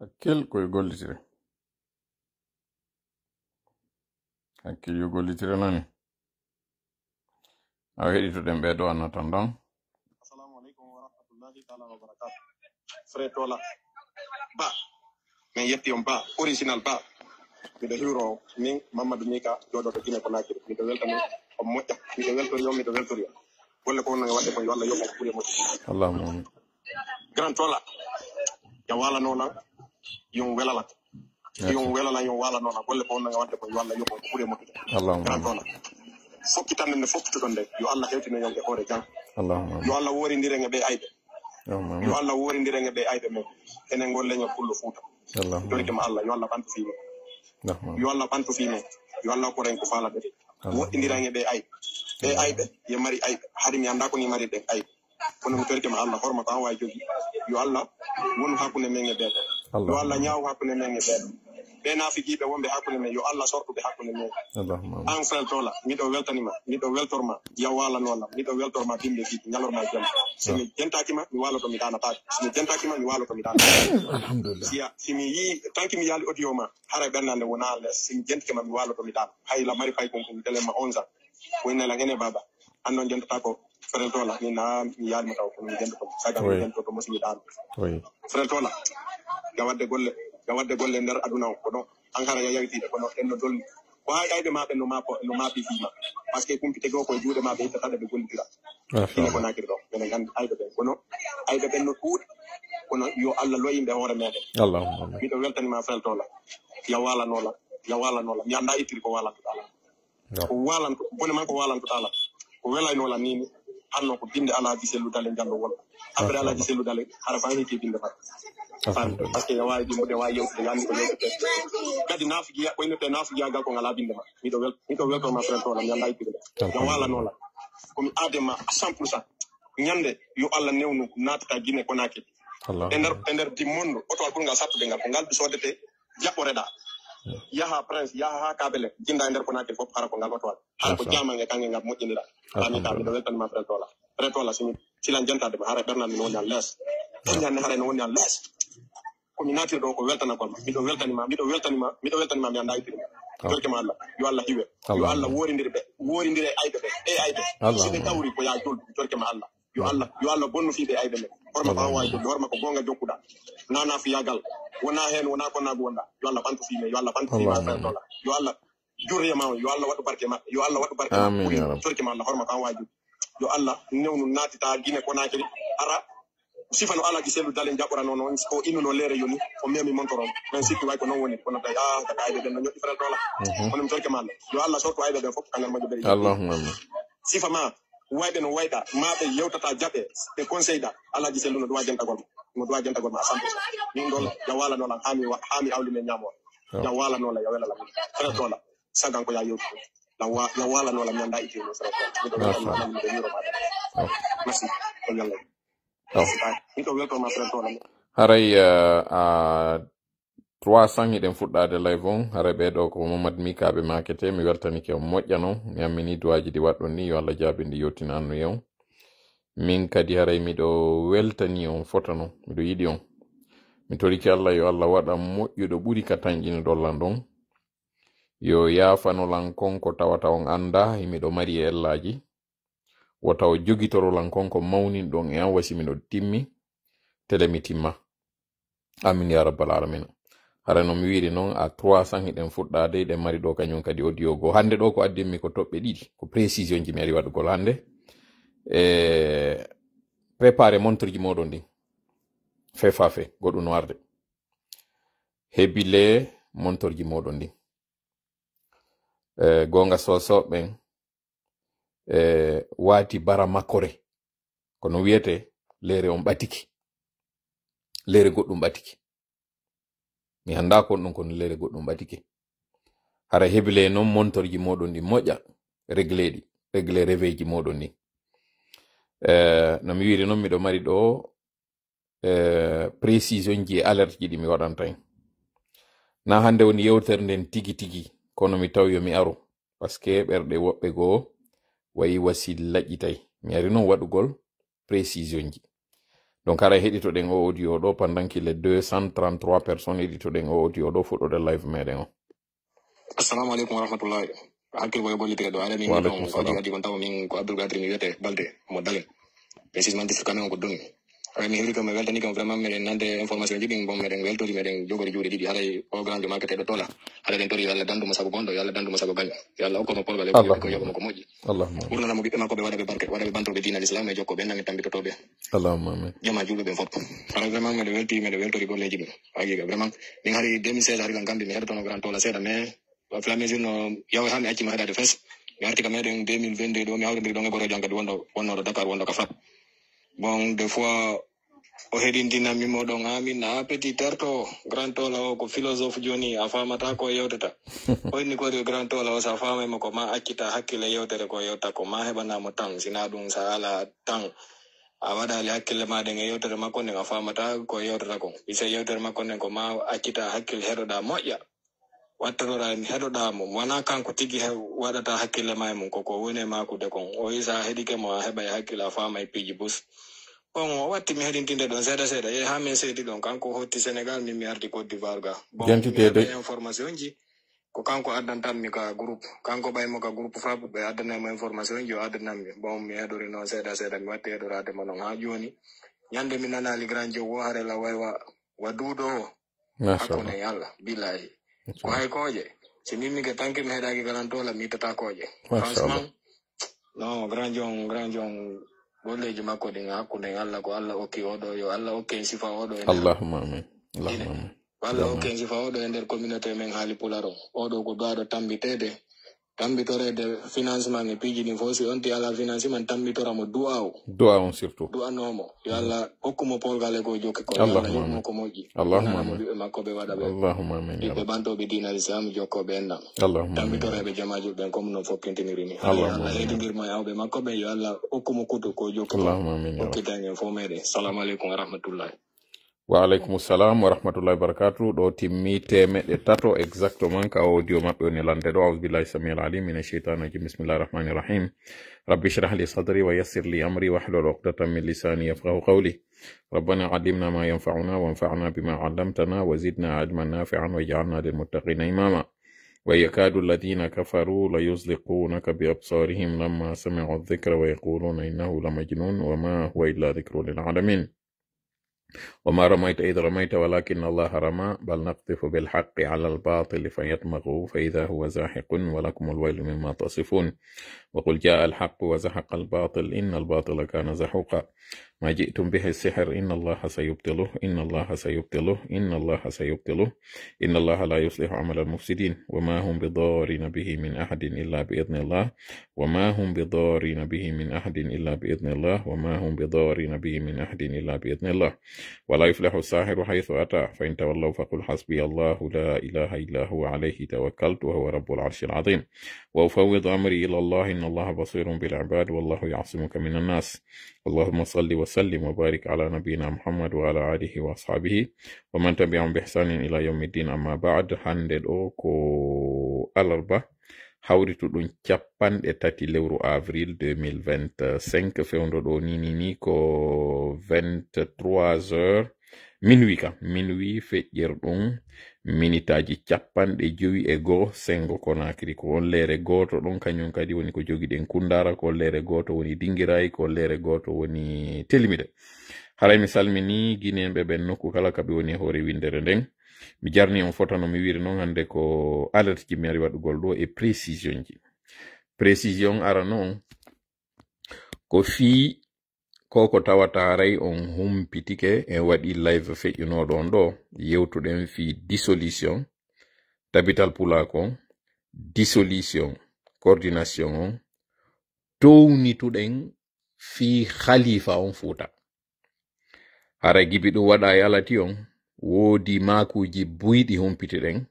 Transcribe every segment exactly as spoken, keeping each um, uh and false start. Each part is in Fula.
Hakkil ko yo gollitire. Hakkil yo gollitire nani. Awa heɗitoɗen ɓe ɗo annatan ɗon. Assalamu alaikum wa rahmatullahi ta'ala wa barakatuh. Frère Tola. Ba. Min yetti on ba. Original ba. Miɗo hiwro min Mamadou Mika jooɗoɗo Guinée Conakry. Miɗo weltani on moƴƴa. Miɗo weltori on, miɗo weltori on. Golle ko wonno e waɗde kon yo Allah yoɓ on ɓuri e moƴƴi. Allahumma amin. Grand Tola. Ya wala nola. Yon welala. Yon welala, yon wala nola. Golle ko wonno e waɗde kon yo Allah yoɓ on ɓuri e moƴƴi. Allahumma amin. Grand Tola. Fokkitande nde fokkituɗon nde. Yo Allah hewtino yon e hoore jam. Allahumma amin. Yo Allah worindiren e ɓe ayɓe. Allahumma amin. Yo Allah worindiren e ɓe ayɓe men. Enen ngol leñol pullo Fuuta. Allahumma amin. Torike ma Allah. Yo Allah ɓantu fii men. Allahumma amin. Yo Allah ɓantu fii men. Yo Allah okkoren ko faalata. Allahumma amin. Woɗɗindiran e ɓe ayɓe. Ɓe ayɓe, ye mari ayɓe. Hari mi anndaa ko ni mari ɗen ayɓe. Kono mi torike ma Allah, horma ko an waawi jogi. Yo Allah wonu hakkunde men e ɓe. Allahumma amin. Yo Allah ñaaw hakkunde men e ɓe. Ɓe naafiqiiɓe wonɓe hakkunde men, yo Allah sortu ɓe hakkunde men. Allahumma amin. An Frère Tola, miɗo weltanima, miɗo weltorma, ya wala nola, miɗo weltorma bimɓe fiiji, ñalorma e jemma. Si mi jentaaki ma, mi waloto mi ɗaanataake. Si mi jentaaki ma, mi waloto mi ɗaanataake. Alhamdulillah. Si a, si mi yii, tanki mi yaali audio ma, haray ɓernde nde wona les. Si mi jentike ma, mi waloto mi ɗaano. Hay la mari fay kon kon telen ma onze ans. Ko inna la ngene baba. An non jentata ko Frère Tola, min na mi yaali mo taw, kono mi jentoto. Saga mi Oui. Jentoto mo si mi ɗaano. Oui. Frère Tola, ya wadde golle, ya wadde golle nder aduna o, ko ɗon. An hara ya yawitiiɗe, kono en no dolni. Ko haa ayɓe ma ɓe no ma po-, no ma pifi ma. Parce que kumpite goo ko e juuɗe ma ɓe ittata ɗe ɓe gollidira. Masha Ine ko Allah. Nakiri ɗo. Minen nganndi ayɓe ɓen. Kono ayɓe ɓen no ɗuuɗi. Kono yo Allah loyimɓe hoore meɗen. Allahumma amin. Miɗo weltanima Frère Tola. Ya wala nola. Ya wala nola. Mi annda ittiri ko walanto ɗala. No. Ko walanto, bone man ko walanto ɗala. Ko welayno lan nini. Hanno ko binde Alhaji Sellu Dale Jallo wol. Après Alhaji Sellu Dale, hara fa hiti binde fa. Alhamdulillah. Parce que ya wawi binde, wawi yewtude, yandi ko yewtude. Kadi nafigiya, ko innete nafigiya ga ko ngala binde ma. Miɗo wel-, miɗo welto ma Frère Tola, mi anda ittiri. Alhamdulillah. Ya wala nola. Ko mi adema à cent pour cent. Ñande yo Allah newnu natata Guinée Conakry. Allah. E nder, e nder dimmondo, otowal ɓurgal sattude ngal, ko ngal sodete, jaɓɓoreɗa. Yaha Prince, yaha ha Kabele, jinda e nder Conakry fof, hara ko ngal otowal. Hara ko Masha Allah. Jamange kange ngal moƴƴinira. Alhamdulillah. Ami ka, miɗo weltanima Frère Tola. Frère Tola, simi silan jentade ma, hara ɓernam no woni an les. Ñande hara no woni an les. Ko mi naatiri ɗo ko weltanagol ma. Miɗo weltanima, miɗo weltanima, miɗo weltanima, mi annda ittiri ma. Torke ma Allah. Yo Allah hiwe. Yo Allah. Allah worindire ɓe. Worindire ayɓe ɓe. E ayɓe. Allah. Si ɓe kawri ko ya joldu, torke ma Allah. Yo Allah, yo Allah bonnu fii ɓe ayɓe men. Horma ko an waawi joldu, horma ko goonga jokkuɗa. Nana fiyagal. Wona heen, wona ko nagu wonɗa. Yo Allah ɓantu fii men, yo Allah ɓantu fii ma, Allahumma amin. Yo Allah jurriya ma on, yo Allah waɗu barke maɓɓe. Yo Allah waɗu barke maɓɓe. Amin, ya Rabbi. Torke ma Allah, horma ko an waawi joldu. Yo Allah newnu naatita Gine Konakiri. Ara, sifa no Alhaji Sellu Dale jaɓɓorano noon, o innuno leere yoni, o memi montoro. Men sikki way ko noon woni, kono tawi, ah, kaka ayɓe ɓen no ñoƴƴi Frère Tola. Mhm. Kono mi torke ma Allah. Yo Allah sortu ayɓe ɓen fof, kangal moƴƴo beri. Allahumma amin. Sifa ma, wayɓe no wayɗa, ma ɓe yewtata jaɓɓe, ɓe conseil ɗa. Alhaji Sellu no duwa jentagol ma. No duwa jentagol ma, à cent pour cent. Min ɗon, ya wala noon lan, haa mi wa-, haa mi awli men ñaamo. Oh. Ya wala noon lan, ya wela lan. Frère Tola, sagan ko ya yewtu. La wa-, ya wala noon lan, mi anda ittiri no Frère Tola. Miɗo welcome ma, miɗo yuroma. Oh. Merci. Ko ñallay. Oh. Miɗo welcome ma, Frère Tola. Haray, eh, a trois cents hiɗen fuɗɗaade live on. Haray ɓee ɗoo ko Mamad Mika ɓe maakete. Mi weltanike on moƴƴa non. Mi ammini duwaaji ɗi waɗɗon ni, yo Allah jaabin ɗi, yewtin annuye on. Min kadi haray miɗo weltani on fota non. Miɗo yiɗi on. Mi torike Allah yo Allah waɗan moƴƴuɗo ɓuri ka tanƴinɗon lan ɗon. Yo yaafano lan kon ko tawata on anndaa, himiɗo mari e ellaaji. Wota o jogitoro lan kon ko mawninɗon e an, wasi miɗo timmi, tele mi timma. Amin ya rabbal alamina. Hara no mi wiiri non, à trois cents hiɗen fuɗɗaade, hiɗen mari ɗo kañum kadi audio goo. Hannde ɗo ko addinmi ko toɓɓe ɗiɗi, ko précision ji mi ari waɗugol hannde. E, préparé montre ji moɗon ɗin. Fait fa fait, goɗɗum no arde. Hebile montre ji moɗon ɗin. E, goonga soso ɓen, e, waati bara makore. Kono wiyete leere on ɓatike. Leere goɗɗum ɓatike. Mi anndaa kon ɗum, kono leere goɗɗum ɓatike. Hara hebile noon montorji moɗon ɗi moƴƴa, réglé ɗi, réglé réveil ji moɗon ɗi. E, no mi wiiri noon, miɗo mari ɗo, e, précision ji e alerte ji ɗi mi waɗanta en. Na hannde woni yewtere nden tigi tigi, kono mi taw yo mi aro. Parce que ɓerɗe woɓɓe goo wayi wasi laƴƴitay. Mi ari noon waɗugol précision ji. Donc, haray heɗitoɗen o audio ɗo, pendant qu'il est deux cent trente-trois personnes, heɗitoɗen o audio ɗo, fuɗɗoɗen live meɗen o. Assalamu alaikum wa rahmatullahi. Hakkil ko yo gollitire ɗo. Aɗa mi Wa alaikum salam. Ko addi addi kon taw min ko Abdul Qadir mi wiyete Balde mo Dalen. Précisément district Cameroun ko Doni. Haray mi heɓi ko mi weltani kam vraiment meɗen nande information ji ɗin bon meɗen weltori meɗen jogori juuɗe ɗiɗi haray o grand jo marketeɗo tola. Haray ɗen tori yo Allah dandu mo sabu gonɗo yo Allah dandu mo sabu gaño. Yo Allah okko mo polgal e ko yoɓa mo ko moƴƴi. Allahumma amin. Ɓurnana mo ɓiɓɓe makko ɓe waɗa ɓe barke waɗa ɓe bantoɓe diina l'islam e jokko ɓe nangi tambitotoɓe. Allahumma amin. Jama julɓe ɓen fof. Haray vraiment meɗen welti meɗen weltori golleji ɗin. Haqiqa vraiment min hari deux mille seize hari lan gambi mi heɗotono grand tola seeɗa mais au fur et à mesure no yawi ha mi acci mo heɗade fes mi arti ka meɗen deux mille vingt-deux ɗo mi hawrindiri ɗon e gorojo an kadi wonɗo wonnoɗo Dakar wonɗo ka fat bon des fois o heɗintinanmi mo ɗon amin a petit terto grand tola o ko philosophe joni a famata ko yewtata o inni ko waɗi grand tola o sa famay mo ko ma accita hakkille yewtere ko yewta ko ma heɓanamo tan sina ɗum sa ala tan a waɗali hakkille ma ɗen e yewtere makko nden a famata ko yewtata kon ɓise yewtere makko nden ko ma accita hakkille heɗoɗa moƴƴa wattorora en heɗoɗa mo wona kanko tigi waɗata hakkille ma e mum koko woni e makude kon o isa heɗike mo a heɓa e hakkille a fama e piiji bus bon o watti mi heɗintinde ɗon seeɗa seeɗa yehi ha min seedi ɗon kanko hotti sénégal min mi ardi côte d'ivoire ga bon information ji ko kanko addantanmi ka groupe kanko ɓaymo ka groupe fab ɓe addanaymo information ji o addananmi bon mi heɗori noon seeɗa seeɗa mi watti heɗorade mo noon ha joni ñande mi nanali grand joe wo harela waywa wa duuɗo o hakkunde e allah billahi ko hay kooƴe si min mige tanke mi heɗaki galantola mi ittata kooƴe franchement non grand jon grand jon golleji makko ɗin hakkunde e allah ko allah okki oɗo yo allah okke en sifa oɗo e allahumma amin allahumma amin ko allah okki en sifa oɗo e nder communauté men haali pular o oɗo ko duwaɗo tambitede tambitoreede financement e piiji ɗin fof si on ti ala financement tambitora mo du'a o du'a on surtout du'anomo yo allah hokkumo polgal e ko jokki ko yo allah yoɓmo ko moƴƴi allahumma amin ɓiɓɓe makko ɓe waɗa ɓe allahumma amin ɓiɓɓe bantoɓe diinal islam jokkoɓe enɗam allahumma amin tambitoreɓe jamaji ɓen comme no fokkintiniri ni allahumma allah heedindirmo e awɓe makko ɓen yo allah hokkumo kuto ko jokki allahumma amin hokkitan en fof meɗen salamu aleykum wa rahmatullahi Wa alaikum salam wa rahmatullahi wa barakatuh. Ɗo timmi temeɗɗe tato exactement ka audio maɓɓe woni lande ɗo. A'udhu billahi samil alim min ash-shaytan rajim. Bismillahir rahmanir rahim. Rabbi shrah li sadri wa yassir li amri wahlul uqdatan min lisani yafqahu qawli. ربنا علمنا ما ينفعنا وانفعنا بما علمتنا وزدنا علما نافعا واجعلنا للمتقين إماما. ويكاد الذين كفروا ليزلقونك بأبصارهم لما سمعوا الذكر ويقولون إنه لمجنون وما هو إلا ذكر للعالمين. وما رميت إذ رميت ولكن الله رمى بل نقذف بالحق على الباطل فيدمغه فإذا هو زاحق ولكم الويل مما تصفون وقل جاء الحق وزهق الباطل إن الباطل كان زهوقا ما جئتم به السحر إن الله سيبطله إن الله سيبطله إن الله سيبطله إن الله لا يصلح عمل المفسدين وما هم بضارين به من أحد إلا بإذن الله وما هم بضارين به من أحد إلا بإذن الله وما هم بضارين به من أحد إلا بإذن الله ولا يفلح الساحر حيث أتى فإن تولوا فقل حسبي الله لا إله إلا هو عليه توكلت وهو رب العرش العظيم وأفوض أمري إلى الله إن الله بصير بالعباد والله يعصمك من الناس اللهم صل وسلم وبارك على نبينا محمد وعلى آله وأصحابه ومن تبعهم بإحسان إلى يوم الدين أما بعد hande ɗo ko alarba hawrituɗum capanɗe tati lewru avril deux mille vingt-cinq fewndo ɗo nini ni ko vingt-trois heures minuit kam minuit feƴƴer ɗum minitaji capanɗe jowi e goo sengo konakiri ko on leere gooto ɗon kañum kadi woni ko jogiɗen kundara ko on leere gooto woni dingirayi ko on leere gooto woni telimide haray mi salmini guinéenɓe ɓen nokku kala kaɓe woni e hoore windere nden mi jarni on fota no mi wiri noon hannde ko alerte ji mi ari waɗugol ɗo e précision ji précision ara noon ko fii ko ko tawata haray on humpitike en waɗi live feƴƴunooɗo on ɗo yewtuɗen fii dissolution tabital pulakon dissolution coordination on townituɗen fii khalifa on fuuta hara gibi ɗum waɗa e alati on woodi maakuuji buyɗi humpitiɗen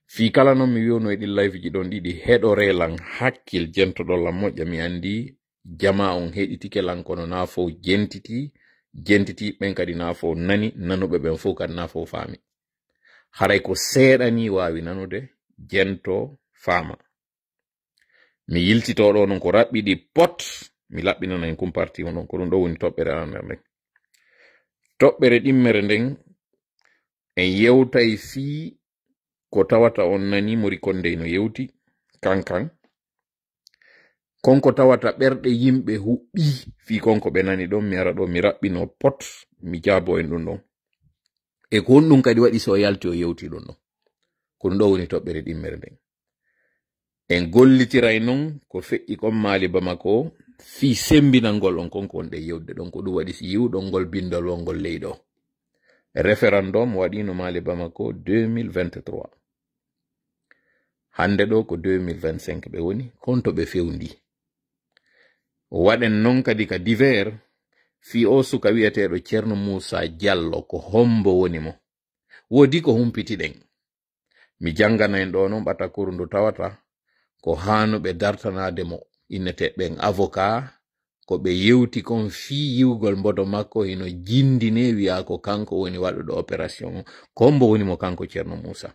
fii kala non mi wiyono e ɗin live ji ɗon ɗiɗi heɗore lan hakkil jentoɗon lan moƴƴa mi anndi jama on heɗitike lan kono naa fow jentiti jentiti ɓen kadi naa fow nani nanuɓe ɓen fow kadi naa fow faami haray ko seeɗa ni waawi nanude jento faama mi yiltito ɗo non ko raɓɓiɗi pot mi laɓɓinana en kum parti on ɗon ko ɗum ɗo woni toɓɓere an nder nden Toɓɓere ɗimmere nden, en yewtay fii ko tawata on nani Mori Kondey no yewti, kankan. Kon ko tawata ɓerɗe yimɓe huɓɓi fii kon ko ɓe nani ɗon, mi ara ɗo, mi raɓɓino pot, mi jaabo en ɗum ɗon. E ko honɗum kadi waɗi so o yalti o yewti ɗum ɗon? Ko ɗum ɗo woni toɓɓere ɗimmere nden. En gollitiray non ko feƴƴi kon Mali Bamako fii sembinangol on kon ko wonɗen yewtude ɗon. Ko ɗum waɗi si yiwɗon ngol bindol wongol ley ɗo. Référendum waɗiino Mali Bamako deux mille vingt-trois. Hannde ɗo ko deux mille vingt-cinq ɓe woni, kon to ɓe fewndi. Waɗen non kadi ka divers, fii o suka wi'eteeɗo Ceerno Muusa Jallo, ko hombo woni mo? Woodi ko humpitiɗen. Mi janngana en ɗo non ɓatakuru ndu tawata ko haanuɓe dartanaade mo, innetee ɓen avocat, ko ɓe yewti kon fii yiwgol mbodo makko hino jindinee wi'aa ko kanko woni waɗuɗo opération o. Ko hombo woni mo kanko Ceerno Muusa?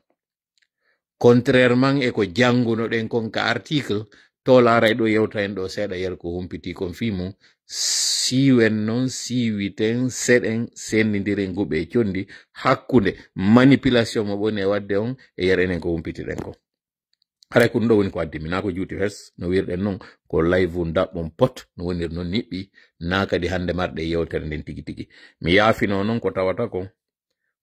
Contrairement e ko janngunoɗen kon ka article, to laaray ɗo yewta en ɗo seeɗa yer ko humpiti kon fii mum, siiwen non, siiwiten, seɗen, senndindiren guɓe e conndi hakkunde manipulation mo ɓoni e waɗde on e yer enen ko humpitiɗen kon. Haray ko ɗum ɗo woni ko addi mi, naa ko juuti fes, no wirɗen non, ko live ndaɓɓon pot, no woniri non niɓɓi, naa kadi hannde marɗe yewtere nden tigi tigi. Mi yaafino non ko tawata kon,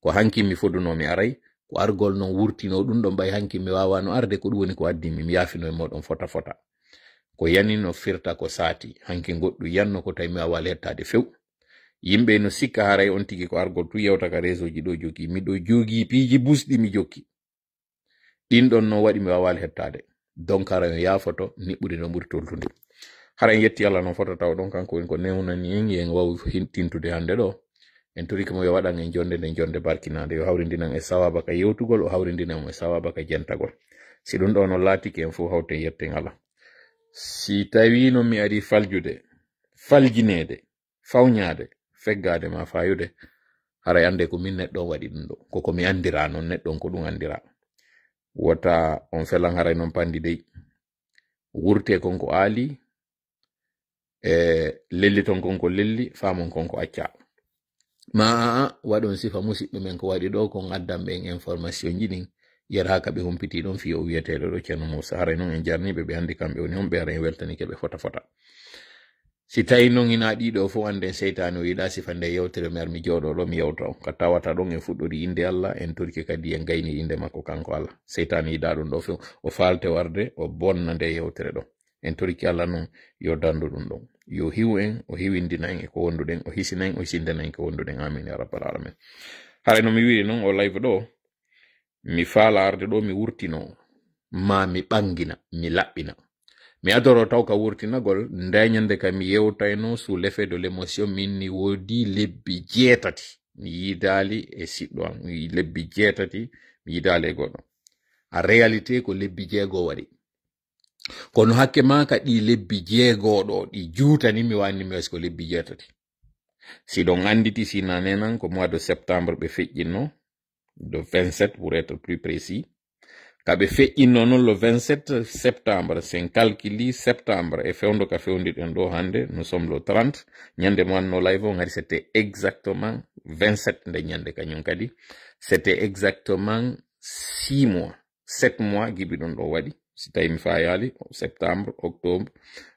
ko hanki mi fodunoo mi aray, ko argol non wurtinoo ɗum ɗon ɓay hanki mi waawaano arde, ko ɗum woni ko addi mi, mi yaafino e mooɗon fota fota. Ko yani no firta ko saati, hanki goɗɗum yanno ko tawi mi waawaali hettaade few. Yimɓe no sikka haray on tigi ko argol tun yewta ka réseau ji ɗo jokki, miɗo jogii piiji busɗi mi jokki. Ɗin ɗon no waɗi mi waawaali hettaade. Donc haray on yaafoto niɓɓude no ɓuri toltude. Haray en yetti Allah non fota taw ɗon kanko woni ko newnani en, yen waw hin-, tintude hannde ɗo. En torike mo yo waɗan en jonde nden jonde barkinaande, yo hawrindinan e sawaba ka yewtugol, o hawrindinan mo e sawaba ka jentagol. Si ɗum ɗo no laatike en fow hawten yetten Allah. Si tawii no mi ari faljude, faljineede, fawñaade, feggaade ma faayude, haray annde ko min neɗɗo on waɗi ɗum ɗo. Ko ko mi anndira non, neɗɗo on ko ɗum anndira. Wota on felan haray non pandi dey. Wurte kon ko aali, e lelli ton kon ko lelli, faamon kon ko acca. Ma a, a, waɗon sifa musiɓɓe men ko waɗi ɗo kon addan ɓen information ji ɗin, yer haa ka ɓe humpiti ɗon fii o wiyeteeɗo ɗo Ceerno Muusa. Haray non en jarniiɓe ɓe anndi kamɓe woni honɓe, haray en weltanike ɓe fota fota. Si tawi non hinaa ɗiɗo fow annden seytaane o yiɗaa sifa nde yewtere mi ar mi jooɗo ɗo mi yewta on. Ka tawata ɗon en fuɗɗori innde Allah, en torike kadi en gayni innde makko kanko Allah. Seytaane yiɗaa ɗum ɗo few, o faalte warde, o bonna nde yewtere ɗo. En toriki Allah non yo dandu ɗum ɗon. Yo hiw en, o hiwindina en e ko wonduɗen, o hisina en, o hisindana en ko wonduɗen. Amin ya rabbal alamin. Haray no mi wi'i non o live ɗo, mi faala arde ɗo mi wurtino, ma mi ɓangina, mi laɓɓina. Mi adoro taw ka wurtinagol, nde ñande ka mi yewtayno sous l'effet de l'émotion, min ni woodi lebbi jeetati. Mi yidaali e siɗɗo am, mi lebbi jeetati, mi yidaali e goɗɗo. A réalité ko lebbi jeego waɗi. Kono hakke ma ka ɗi lebbi jeego ɗo, ɗi juutani mi wani mi wasi ko lebbi jeetati. Si ɗon anditi si nanenan ko mois de septembre ɓe feƴƴinno, le vingt-sept pour être plus précis. Ka ɓe feƴƴinno non le vingt-sept septembre, sen calculi septembre e fewndo ka fewndiɗen ɗo hande, nous sommes le trente, ñande mo wanno live on hari c'était exactement vingt-sept nde ñande kañum kadi. C'était exactement six mois, sept mois gibi ɗon ɗo waɗi. Si tawi mi fayaali, septembre, octobre,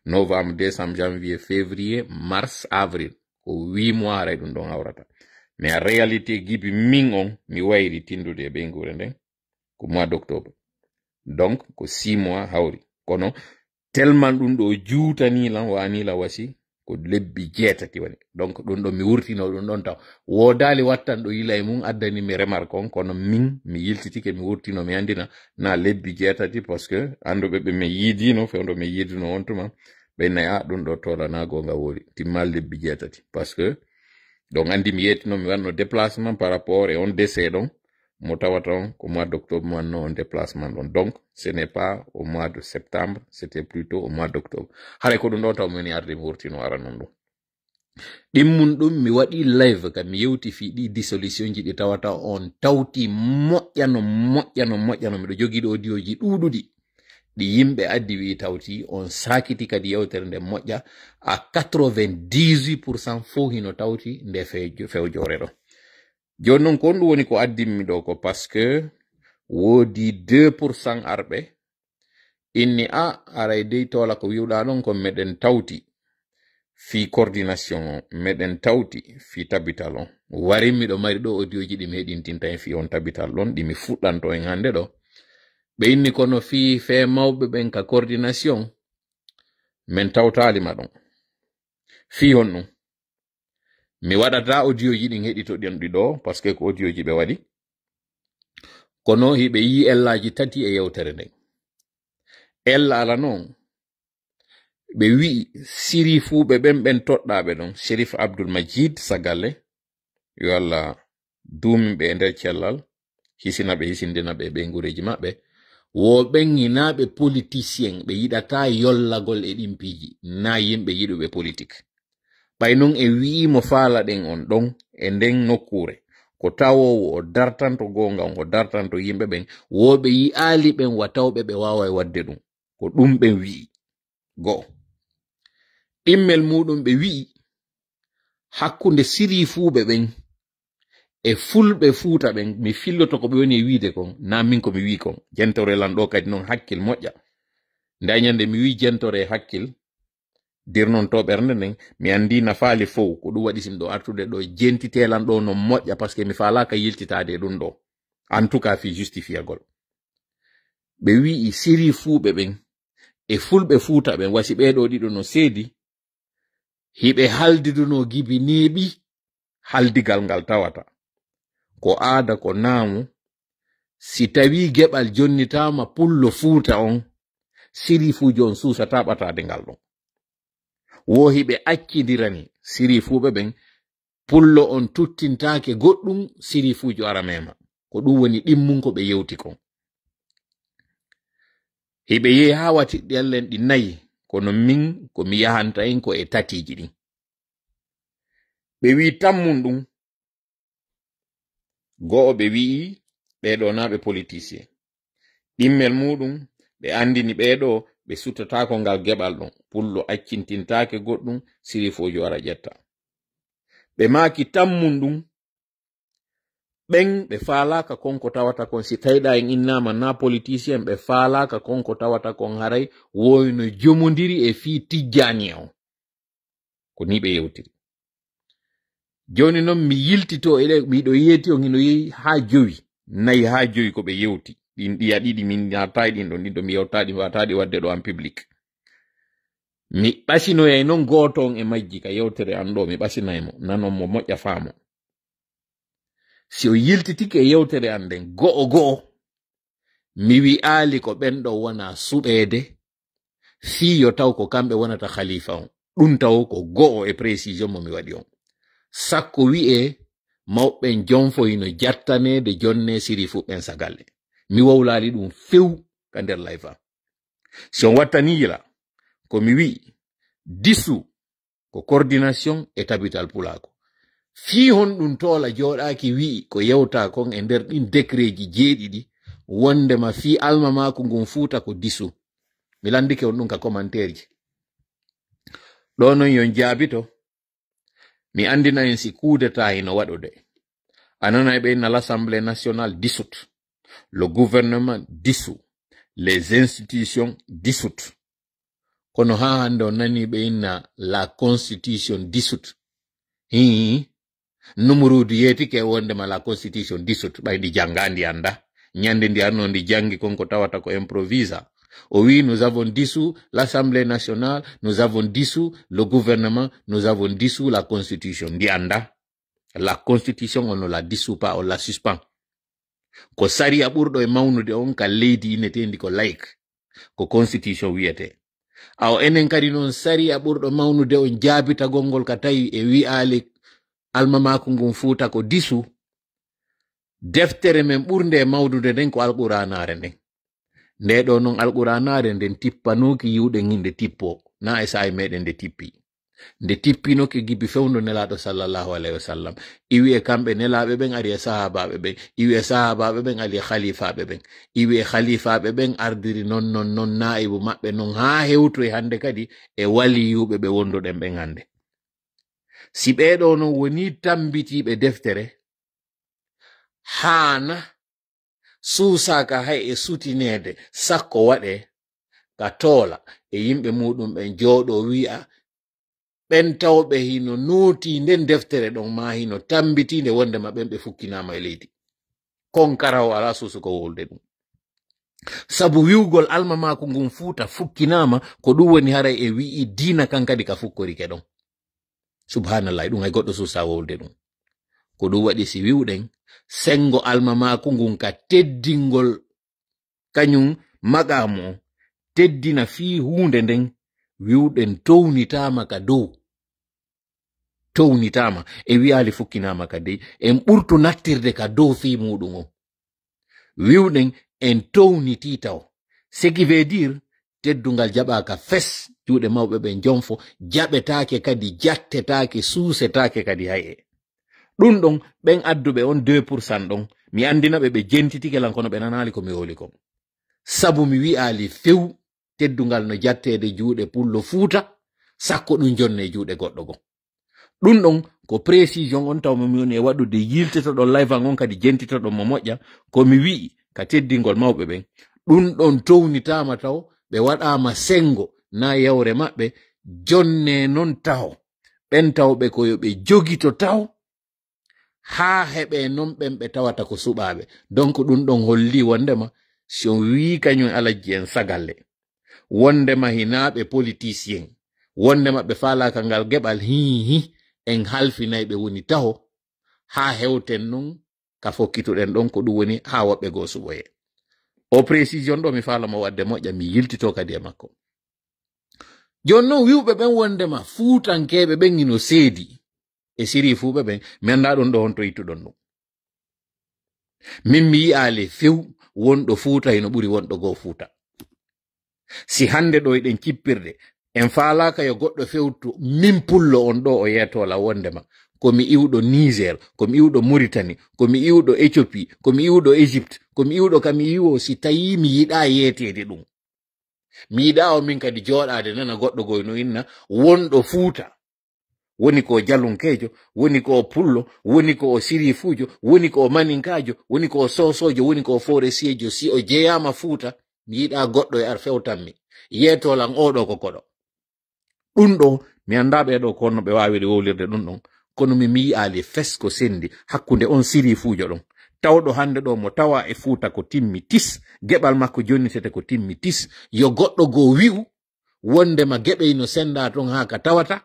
novembre, décembre, janvier, février, mars, avril. Ko huit mois haray ɗum ɗon hawrata. Mais en réalité gibi min on, mi wayri tindude e ɓeynguure nden, ko mois d'octobre. Donc, ko six mois hawri. Kono, tellement ɗum ɗo juutani lan, wani lan wasi, ko lebbi jeetati woni. Donc, ɗum ɗo mi wurtino ɗum ɗon taw. Woodaali wattanɗo yila e mum addani mi remarque on, kono min, mi yiltitike, mi wurtino, mi andina, na lebbi jeetati, parce que anduɓe ɓe mi yiidino, fewndo mi yiidino on tuma, ɓe nay, "Ah, ɗum ɗo tola na goonga wori, timma lebbi jeetati." Parce que, donc, andi mi yeetino, mi wanno déplacement par rapport e on décès ɗon, mo tawata on ko mois d'octobre mo wanno on déplacement ɗon. Donc, ce n'est pas au mois de septembre, c'était plutôt au mois d'octobre. Haray ko ɗum ɗo taw mi woni arde mi wurtino ara non ɗum. Ɗimmun ɗum mi waɗi live ka mi yewti fii ɗi dissolution ji ɗi tawata on tawti moƴƴano, moƴƴano, moƴƴano. Miɗo jogii ɗo audio ji ɗuuɗuɗi. ɗi yimɓe addi wi'i tawti, on saakiti kadi yewtere nden moƴƴa, à quatre-vingt-dix-huit pour cent fof hino tawti nde few-, fewjoore ɗo. Jooni noon, ko honɗum woni ko addimmi ɗo ko, parce que woodi deux pour cent arɓe inni, "A, aray dey toola ko wi'uɗaa ɗon kon meɗen tawti fii coordination on, meɗen tawti fii tabital on." Warin miɗo mari ɗo audio ji ɗi mi heɗintinta en fii on tabital ɗon, ɗi mi fuɗɗanto en hannde ɗo. Ɓe inni, "Kono fii fee mawɓe ɓen ka coordination, men tawtaali ma ɗon." Fii honɗum? Mi waɗataa audio ji ɗin heɗitoɗen ɗi ɗo, parce que ko audio ji ɓe waɗi. Kono hiɓe yii ellaaji tati e yewtere nden. Ella ala non, ɓe wi'i sirifuuɓe ɓen, ɓen toɗɗaaɓe ɗon, Sherif Abdul Majid Sagale, yo Allah duumin ɓe e nder cellal, hisina ɓe, hisindina ɓe e ɓeynguureeji maɓɓe. Wo ɓen hinaa ɓe politicien, ɓe yiɗataa yollagol e ɗin piiji, naa yimɓe yiɗuɓe politik. Ɓay non en wi'ii mo faalaɗen on ɗon e nden nokkuure, ko tawoowo o dartanto goonga on, o dartanto yimɓe ɓen, wo ɓe yi'aali ɓen wa tawɓe ɓe waaway waɗde ɗum. Ko ɗum ɓen wi'i. Go'o. Ɗimmel muuɗum ɓe wi'i, hakkunde sirifuuɓe ɓen e fulɓe Fuuta ɓen, mi filloto ko ɓe woni e wi'ude kon, naa min ko mi wi'i kon. Jentore lan ɗo kadi non hakkil moƴƴa. Nde ñande mi wi'i jentore hakkil, dirnon to ɓernde nden, mi anndi nafaali fow, ko ɗum waɗi si miɗo artude ɗo, jentitee lan ɗo no moƴƴa, parce que mi faalaaka yiltitaade e ɗum ɗo. En tout cas, fii justifiyagol. Ɓe wi'i sirifuuɓe ɓen e fulɓe Fuuta ɓen, wa si ɓee ɗoo ɗiɗo no seedi, hiɓe haldidunoo gibi neeɓi haldigal ngal tawata. Ko aada, ko naamu, si tawii geɓal jonnitaama pullo Fuuta on, sirifuujo on suusataa ɓataade ngal ɗon. Wo hiɓe accindirani sirifuuɓe ɓen, pullo on tuttintaake goɗɗum, sirifuujo ara meema. Ko ɗum woni ɗimmun ko ɓe yewti kon. Hiɓe yehi haa wati ɗellen ɗi nayi, kono min ko mi yahanta en ko e tatiiji ɗin. Ɓe wi'i tammun ɗum, go'o ɓe wi'i ɓee ɗoo naa ɓe politicien. Ɗimmel muuɗum, ɓe anndini ɓee ɗoo ɓe suttataako ngal geɓal ɗon. Pullo accintintaake goɗɗum, sirifuujo ara ƴetta. Ɓe maaki tammun ɗum, ɓen ɓe faalaaka kon ko tawata kon, si tawɗaa en innaama naa politicien, ɓe faalaaka kon ko tawata kon haray woyno jomondiri e fii Tijjaani on. Ko nii ɓe yewtiri. Jooni non mi yiltito e ɗe, miɗo yeeti on hino yehi haa jowi, nayi haa jowi ko ɓe yewti. Ɗin ɗiya ɗiɗi min naataay ɗin ɗon, ɗin ɗo mi yewtaa ɗi, mi waawtaa ɗi waɗde ɗo en public. Mi ɓasinoyay non gooto on e majji ka yewtere an ɗo, mi ɓasinay mo, nanon mo moƴƴa faamo. Si o yiltitike e yewtere an nden go'o go'o, mi wi'aali ko ɓen ɗo wona suɓeede, fii yo taw ko kamɓe wonata khalifa on. Ɗum taw ko go'o e précision mo mi waɗi on. Sakko wi'e mawɓen jonfo hino jattaneede jonne sirifu ɓen sagalle. Mi wowlaali ɗum few ka nder live am. Si on wattanii yila, ko mi wi'i, disu ko coordination e tabital pulaaku. Fii honɗum toola jooɗaaki wi'i ko yewtaa kon e nder ɗin décretji jeeɗiɗi, wondema fii almamaaku ngun Fuuta ko disu. Mi lanndike on ɗum ka commentaire ji. Ɗo non yon jaabito, mi anndina en si coup d'État hino waɗude. A nanay ɓe inna l'Assemblée nationale dissoute, le gouvernement dissous, les institutions dissoutes. Kono haa hannde on nanii ɓe inna la constitution dissoute. Hii, Numuruudu yeetike wondema la constitution dissoute, ɓay ndi janngaa ndi annda. Ñande ndi arno ndi janngi kon ko tawata ko improvisa. O wi'i, "Nous avons dissous l'Assemblée nationale, nous avons dissous le gouvernement, nous avons dissous la constitution." Ndi annda. La constitution, on ne la dissout pas, on la suspend. Ko sariya ɓurɗo e mawnude on ka leydi inneteendi ko laïque, ko constitution wiyetee. Awa enen kadi non sariya ɓurɗo mawnude on jaabitagol ngol ka tawi e wi'aali almamaaku ngun Fuuta ko disu, deftere men ɓurnde e mawnude nden ko Alquraanaare nden. Nde ɗo non Alquraanaare nden tippanooki yi'uɗen hinde tippo, na e saa'i meɗen nde tippi. Nde tippinoke gibi fewndo Nelaaɗo sallallahu alayhi wa sallam, iwi e kamɓe nelaaɓe ɓen ari e sahaabaaɓe ɓen, iwi e sahaabaaɓe ɓen ari e khaliifaaɓe ɓen, iwi e khaliifaaɓe ɓen ardiri non, non, non, naa'ibu maɓɓe non, haa hewtoy hannde kadi e waliyuuɓe ɓe wonduɗen ɓen hannde. Si ɓee ɗoo non wonii tammbitiiɓe deftere, haana suusaaka hay e sutineede, sakko waɗee ka toola e yimɓe muuɗum ɓen, jooɗoo wi'a, ɓen tawɓe hino nootii nden deftere ɗon, maa hino tammbitiinde wondema ɓen ɓe fukkinaama e leydi. Kon kara o alaa suusuko wowlude ɗum. Sabu wi'ugol almamaaku ngun Fuuta fukkinaama, ko ɗum woni haray e wi'i diina kan kadi ka fukkorike ɗon. Subhanallah, ɗum hay goɗɗo suusaa wowlude ɗum. Ko ɗum waɗi si wi'uɗen senngo almamaaku ngun ka teddingol kañum maqaamu on, teddina fii huunde nden, wi'uɗen townitaama ka dow. Townitaama, e wi'aali fukkinaama ka dey, en ɓurtu nattirde ka dow fii muuɗum on. Wi'uɗen en townitii taw. Ce qui veut dire, teddungal jaɓaaka fes, juuɗe mawɓe ɓen jonfo, jaɓetaake kadi, jattetaake, suusetaake kadi hay e. Ɗum ɗon, ɓen adduɓe on deux pour cent ɗon, mi anndina ɓe ɓe jentitike lan, kono ɓe nanaali ko mi wowli kon. Sabu mi wi'aali few, teddungal no jatteede juuɗe Pullo Fuuta, sakko ɗum jonne e juuɗe goɗɗo goo. Ɗum ɗon ko précision on taw mi woni e waɗude, yiltitoɗon live an on kadi jentitoɗon mo moƴƴa, ko mi wi'i ka teddingol mawɓe ɓen. Ɗum ɗon townitaama taw, ɓe waɗaama senngo na yawre maɓɓe, jonne non taho. Ɓen tawɓe ko yo ɓe jogito taho, haa heɓe non ɓen ɓe tawata ko suɓaaɓe. Donc ɗum ɗon holli wondema si on wi'i kañum alajji en sagalle, wondema hinaa ɓe politicien, wondema ɓe faalaaka ngal geɓal, hii, hii, en halfinay ɓe woni taho, haa hewten non ka fokkituɗen ɗon, ko ɗum woni haa woɓɓe goo suɓoyee. O précision ɗo mi faala mo waɗde moƴƴa, mi yiltito kadi e makko. Jooni non wi'uɓe ɓen wondema fuutankeeɓe ɓen hino seedi e siriifuuɓe ɓen, mi anndaa ɗum ɗo honto ittuɗon ɗum. Min mi yi'aali few wonɗo Fuuta hino ɓuri wonɗo goo Fuuta. Si hannde ɗo eɗen cippirde, en faalaaka yo goɗɗo fewtu min Pullo on ɗo o yeetoo lan wondema ko mi iwɗo Niger, ko mi iwɗo Mauritanie, ko mi iwɗo Éthiopie, ko mi iwɗo Égypte, ko mi iwɗo, ka mi iwoo si tawii mi yiɗaa yeeteede ɗum. Mi yiɗaa o min kadi jooɗaade nana goɗɗo goo no inna wonɗo Fuuta. Woni ko o jalunkeejo, woni ko o pullo, woni ko o siriifuujo, woni ko o maninkaajo, woni ko o soosoojo, woni ko o forestier-jo. Si o jeyaama Fuuta, mi yiɗaa goɗɗo e ar fewtan mi. Yeetoo lan oo ɗoo ko koɗo. Ɗum ɗoo, mi anndaa ɓee ɗoo ko honno ɓe waawiri wowlirde ɗum ɗon, kono mi, mi yi'aali fes ko senndi hakkunde on siriifuujo ɗon. Tawɗo hannde ɗoo mo tawaa e Fuuta ko timmi tis, geɓal makko jonnitete ko timmi tis. Yo goɗɗo goo wi'u wondema geɓe hino senndaa ton haa ka tawata,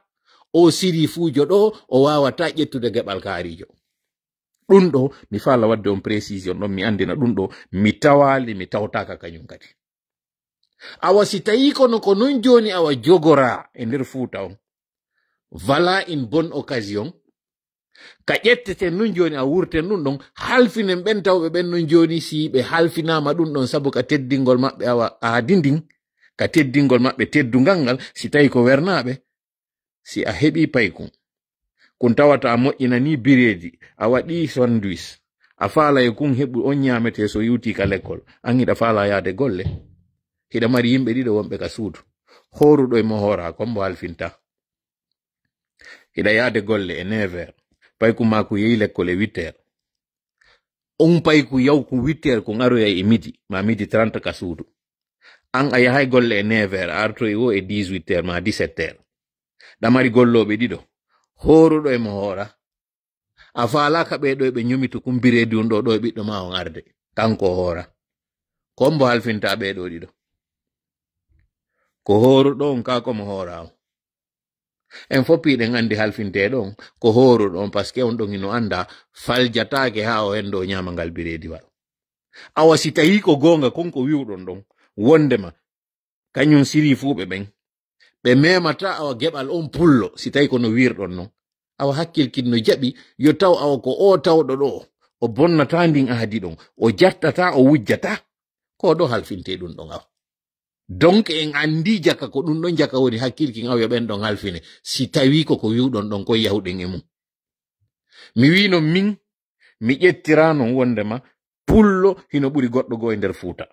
o siriifuujo ɗoo, o waawataa ƴettude geɓal kaariijo. Ɗum ɗoo, mi faala waɗde on précision ɗon, mi anndina ɗum ɗoo, mi tawaali, mi tawtaaka kañum kadi. Awa si tawii kono ko non jooni awa jogoraa e nder Fuuta on, voilà une bonne occasion. Ka ƴetteten nun jooni a wurten ɗum ɗon, halfinen ɓen tawɓe ɓen nun jooni, si ɓe halfinaama ɗum ɗon sabu ka teddingol maɓɓe awa aadi ndin, ka teddingol maɓɓe teddungal ngal, si tawii ko wernaaɓe, si a heɓii paykun, kun tawata a moƴƴinanii bireedi, a waɗii sandwich, a faala e kun heɓu on ñaametee so iwtii ka lekkol, an hiɗa faala yaade golle, hiɗa mari yimɓe ɗiɗo wonɓe ka suudu, hooruɗo e mo hooraa, kon mbo halfintaa. Hiɗa yaade golle e neuf heures, payku maa ku yehi lekkol e huit heures. On payku yaw ku huit heures, kun aroyay e midi, ma midi trente ka suudu. An a yahay golle e neuf heures, a artoy wo e dix-huit heures ma dix-sept heures. Ɗa mari gollooɓe ɗiɗo, hooruɗo e mo hoora. A faalaaka ɓee ɗo ɓe ñomitu kun bireedi on ɗo, ɗo e ɓiɗɗo ma on arde. Kanko o hoora. Ko on mbo halfinta ɓee ɗo ɗiɗo. Ko hooruɗo on kaa ko mo hoora on. En fof piɗen anndi halfinteeɗo on ko hooruɗo on, parce que on ɗon hino annda faljataake haa o henndo o ñaama ngal bireediwal. Awa si tawii ko goonga kon ko wi'uɗon ɗon, wonndema kañum siriifuuɓe ɓen, ɓe meemataa awa geɓal on pullo, si tawii ko no wi'irɗon non. Awa hakkil kin no jaɓi, yo taw awa ko o tawɗo ɗo, o bonnataa ndin ahadi ɗon, o jattataa, o wujjataa. Ko ɗo halfintee ɗum ɗon awa. Donc en anndi jaka ko ɗum ɗon jaka woni hakkilkin aw yo ɓen ɗon halfine. Si tawi ko ko wi'uɗon ɗon kon yahuɗen e mum. Mi wi'no min, mi ƴettira non wondema pullo hino ɓuri goɗɗo goo e nder Fuuta.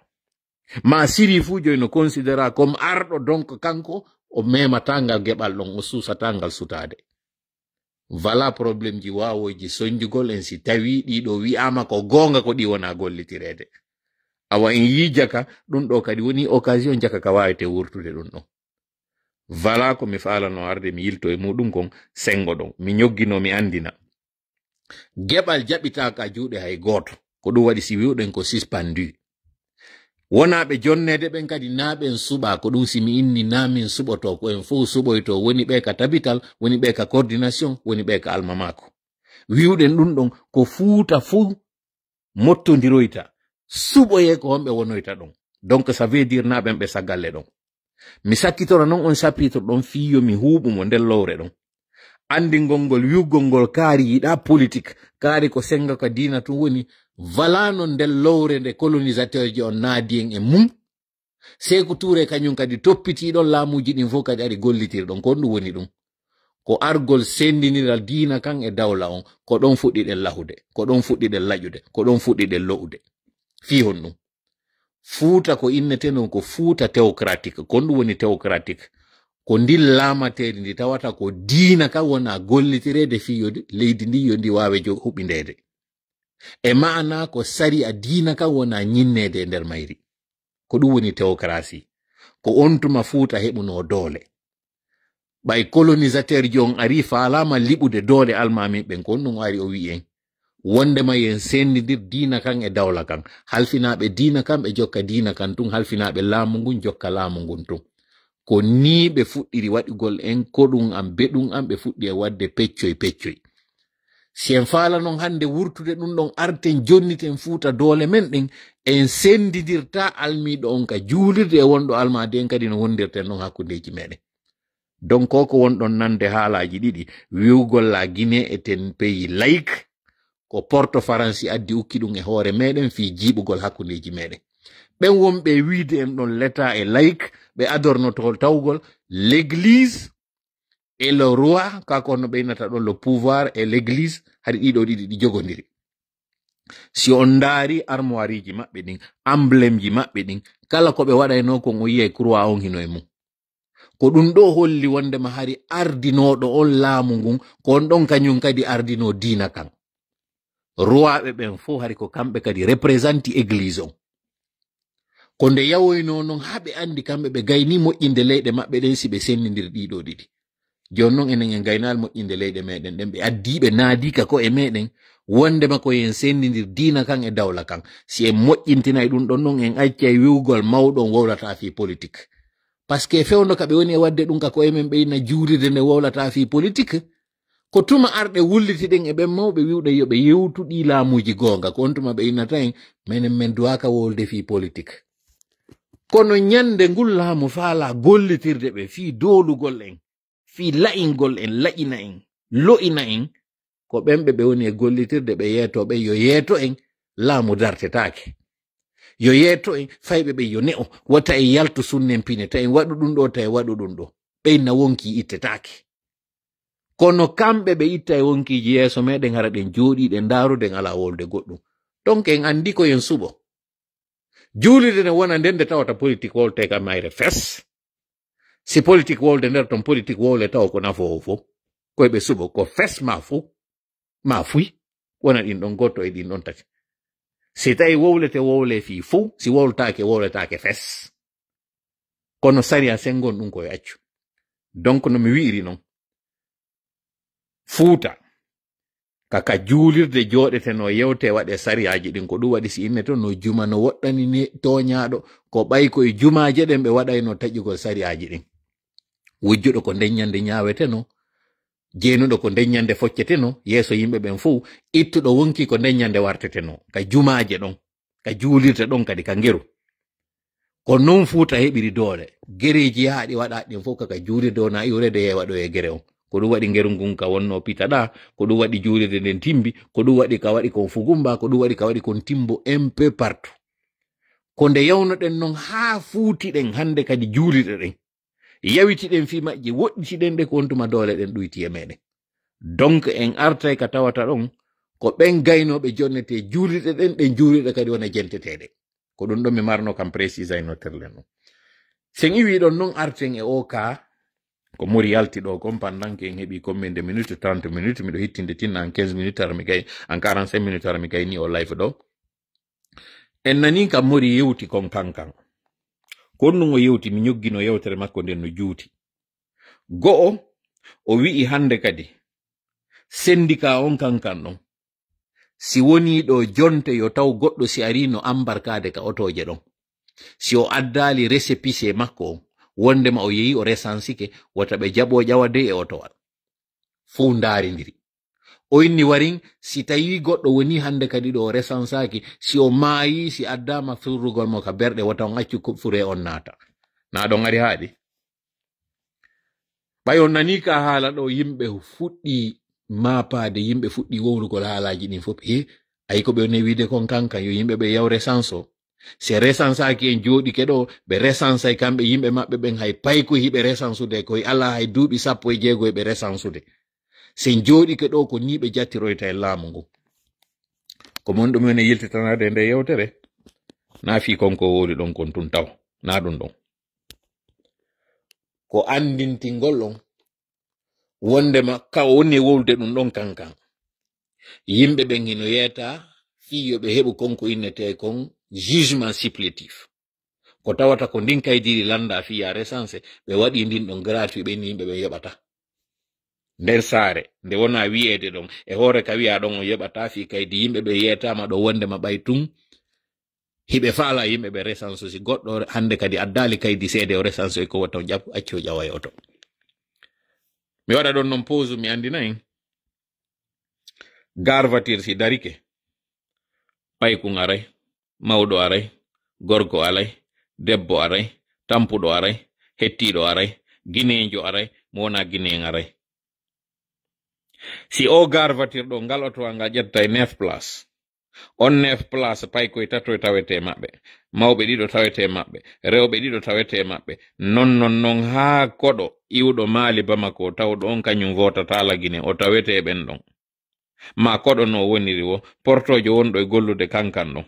Ma siri fuu joy no considéra comme arɗo, donc kanko o memataa ngal geɓal ɗon, o suusataa ngal sutaade. Voilà problème ji waawooji sonjugol en si tawi ɗiɗo wi'aama ko goonga ko ɗi wona gollitireede. Awa en yii jaka, ɗum ɗo kadi woni occasion jaka ka waawete wurtude ɗum ɗon. Voilà ko mi faalano arde mi yilto e muɗum kon sengo ɗon. Mi ñoggino mi anndina. Geɓal jaɓitaaka juuɗe hay gooto. Ko ɗum waɗi si wi'uɗen ko suspendu. Wonaa ɓe jonneede ɓen kadi naa ɓen suɓaa, ko ɗum si mi inni naa min suɓoto, ko en fow suɓoyto, woni ɓe ka tabital, woni ɓe ka coordination, woni ɓe ka almamaako. Wi'uɗen ɗum ɗon ko Fuuta fow mottondiroyta, suɓoyee ko honɓe wonoyta ɗon. Donc ça veut dire naa ɓen ɓe sagalle ɗon. Mi sakkitora non on chapitre ɗon fii yo mi huuɓu mo nder lowre ɗon. Anndingol ngol wi'ugol ngol kaari yiɗaa politique, kaari ko senga ka diina tun woni, valano nder lowre nde colonisateur ji on naadi en e mum. Seeku Tuure kañum kadi toppiti ɗon laamuuji ɗin fow kadi ari gollitiri ɗon. Ko honɗum woni ɗum? Ko argol senndindiral diina kan e dawla on. Ko ɗon fuɗɗiɗen lahude, ko ɗon fuɗɗiɗen laƴude, ko ɗon fuɗɗiɗen lo'ude. Fii honɗum? Fuuta ko innetee non ko Fuuta théocratique. Ko honɗum woni théocratique? Ko ndin laamateeri ndi tawata ko diina kan wona gollitireede fii yo ndi, leydi ndin yo ndi waawe jo-, huɓindeede. E maana ko sariya diina kan wona ñinneede e nder mayri. Ko ɗum woni théocratie. Ko on tuma Fuuta heɓunoo doole. Ɓay colonisateur ji on ari faalaama liɓude doole almaami ɓen, ko on ɗum ari o wi'i en. Wondema yo en senndindir diina kan e dawla kan. Halfinaaɓe diina kan ɓe jokka diina kan tun, halfinaaɓe laamu ngun jokka laamu ngun tun. Ko nii ɓe fuɗɗiri waɗugol en ko ɗum an, be ɗum an, ɓe fuɗɗi e waɗde peccoy peccoy. Si en faala non hannde wurtude ɗum ɗon, arten jonniten Fuuta doole men ɗen, en senndindirta almiiɗo on ka juulirde e wonɗo almaadi en kadi no wondirten non hakkundeeji meɗen. Donc ko wonɗon nande haalaaji ɗiɗi, wi'ugol la Guinée est un pays laïque, ko Porto Faransi addi ukki ɗum e hoore meɗen fii jiiɓugol hakkundeeji meɗen. Ɓen wonɓe e wiide en ɗon l'État est laïque, ɓe adornoto tawgol l'église et le roi, ka ko no ɓe innata ɗon le pouvoir et l'église, hari ɗiɗo ɗiɗi ɗi jogondiri. Si on ndaari armoireji maɓɓe ɗin, emblemeji maɓɓe ɗin, kala ko ɓe waɗayno kon o yi'ay croix on hino e mum. Ko ɗum ɗo holli wondema hari ardinooɗo on laamu ngun, ko on ɗon kañum kadi ardinoo diina kan. Ruwaaɓe ɓen fow hari ko kamɓe kadi représentanti église on. Ko nde yawoynoo non haa ɓe anndi kamɓe ɓe gayni moƴƴinde leyɗe maɓɓe ɗen si ɓe senndindir ɗiɗo ɗiɗi. Jooni non enen en gaynaali moƴƴinde leyɗe meɗen ɗen, ɓe addii ɓe naadii ka ko'e meɗen wondema ko en senndindir diina kan e dawla kan. Si en moƴƴintinay ɗum ɗon non en accay wi'ugol mawɗo on wowlata fii politique. Parce que fewndo ka ɓe woni e waɗde ɗum ka ko'e men ɓe inna juulirde nde wowlata fii politique. Ko tuma arɗe wullitiɗen e ɓen mawɓe wi'uɗen yo ɓe yewtu ɗii laamuuji goonga, ko on tuma ɓe innata en, menen men duwaaka wowlude fii politique. Kono ñande ngun laamu faalaa gollitirde ɓe fii doolugol en, fii la'ingol en, laƴina en, lo'ina en, ko ɓen ɓe ɓe woni e gollitirde ɓe yeetoo ɓe yo yeeto en, laamu dartetaake. Yo yeeto en, fayɓe ɓe yo ne'o, wata en yaltu sunnen pine, ta en waɗu ɗum ɗo, ta en waɗu ɗum ɗo. Ɓe inna wonkii ittetaake. Kono kamɓe ɓe itta e wonkiiji yeeso meɗen, hara ɗen jooɗii ɗen ndaaru, ɗen alaa wolde goɗɗum. Donc en anndi ko en suɓo. Juulirde ne wona nden nde tawata politique wowlete ka mayre fes. Si politique wowlde nder ton, politique wowle taw ko nafoowo fow. Koy ɓe suɓo ko fes ma fow, ma fuy. Wona ɗin ɗon goto e ɗin ɗon tati. Si tawi wowlete wowle fii fow, si wowltaake wowletaake fes. Kono sariya sengon ɗum koye accu. Donc no mi wi'iri non. Fuuta. Ka, ka juulirde jooɗetenoo yewte waɗe sariyaaji ɗin, ko ɗum waɗi si inneto no juma no woɗɗani ni tooñaaɗo, ko ɓay ko e jumaaje ɗen ɓe waɗayno taƴugol sariyaaji ɗin. Wujjuɗo ko nden ñande ñaawetenoo, jeenuɗo ko nden ñande foccetenoo, yeeso yimɓe ɓen fow, ittuɗo wonkii ko nden ñande wartetenoo, ka jumaaje ɗon. Ka juulirde ɗon kadi ka ngeru. Ko non Fuuta heɓiri doole. Gereeji yahaaɗi waɗaaɗi ɗin fof kaka juulirde wona iwreede yeewa ɗo e gere on. Ko ɗum waɗi ngeru ngun ka wonno pitaɗa, ko ɗum waɗi juulirde nden timbi, ko ɗum waɗi ka waɗi kon Fugumba, ko ɗum waɗi ka waɗi kon Timbo un peu partout. Ko nde yawnoɗen noon haa fuutiɗen hannde kadi juulirɗe ɗen. Yawitiɗen fii majje, woɗɗitiɗen ɗe ko on tuma doole ɗen ɗoyti e meɗen. Donc en artay ka tawata ɗon ko ɓen gaynooɓe jonnetee juulirɗe ɗen, ɗen juulirɗe kadi wona jenteteeɗe. Ko ɗum ɗon mi marno kam précisaynotirlen ɗum. Sen iwii ɗon non arten e o cas ko Mori yalti ɗo kon pendant que en heɓi combien de minutes, trente minutes, miɗo hittinde tinna en quinze minutes hara mi gay, en quarante-cinq minutes hara mi gayni o live ɗo. En nani kam Mori yewti kon kankan. Kon nun o yewti mi ñoggino yewtere makko nden no juuti. Go'o, o wi'i hannde kadi syndicat on kankan ɗon. Si wonii ɗo jonte yo taw goɗɗo si arii no ambarkaade ka otooje ɗon. Si o addaali récépissé makko on, wondema o yehi o resansike, wota ɓe jaɓo ƴawa dey e otowal. Fow ndaarindiri. O inni warin, si tawii goɗɗo wonii hannde kadi ɗo o resansaaki, si o maayii, si addaama surrugol mo ka berɗe, wota on accu ko fure on naata. Naa ɗon ari haaɗi? Ɓay on nanii ka haala ɗo, yimɓe fuɗɗii maapaade, yimɓe fuɗɗii wowlugol haalaaji ɗin fof. He, ayi ko ɓe woni wiide kon kankan, yo yimɓe ɓe yaw resanso. Si resansaaki en jooɗike ɗo, ɓe resansay kamɓe yimɓe maɓɓe ɓen hay pay ko hiɓe resansude, koy alaa hay duuɓi sappo e jeego e ɓe resansude. Si en jooɗike ɗo, ko nii ɓe jattiroyta e laamu ngu. Ko mon ɗum woni yiltitanaade e nde yewtere. Naa fii kon ko wowli ɗon kon tun taw. Naa ɗum ɗon. Ko anndintingol on wondema ka o woni e wowlude ɗum ɗon kankan. Yimɓe ɓen hino yeeta fii yo ɓe heɓu kon ko innetee kon jugement supplétif. Ko tawata ko ndin kaydiri lannda fii yaa recensé, ɓe waɗi ndin ɗon gratuit, ɓe inni yimɓe ɓen yoɓata. Nden saare, nde wona wi'eede ɗon, e hoore ka wi'a ɗon on yoɓata fii kaydi yimɓe ɓe yeetaama ɗo wondema ɓay tun, hiɓe faala yimɓe ɓe resanso si goɗɗo hannde kadi addaali kaydi seede o resanso e ko wota on ƴaw-, accu o ƴawa e oto. Mi waɗa ɗon non pause, mi anndina en. Garvatir si darike, paykun aray, mawɗo aray, gorko aray, debbo aray, tampuɗo aray, hettiiɗo aray, gineejo aray, mo wonaa gineen aray. Si o garvatir ɗo, ngal oto ngal ƴetta e neuf place. On neuf place, paykoy tato e tawete maɓɓe. Mawɓe ɗiɗo tawete maɓɓe. Rewɓe ɗiɗo tawete maɓɓe. Non, non, non haa koɗo iwɗo Maali Bamako, tawɗo on kañum vootata la Gine, o tawete ɓen ɗon. Ma koɗo no woniri wo, portoojo wonɗo e gollude kankan ɗon.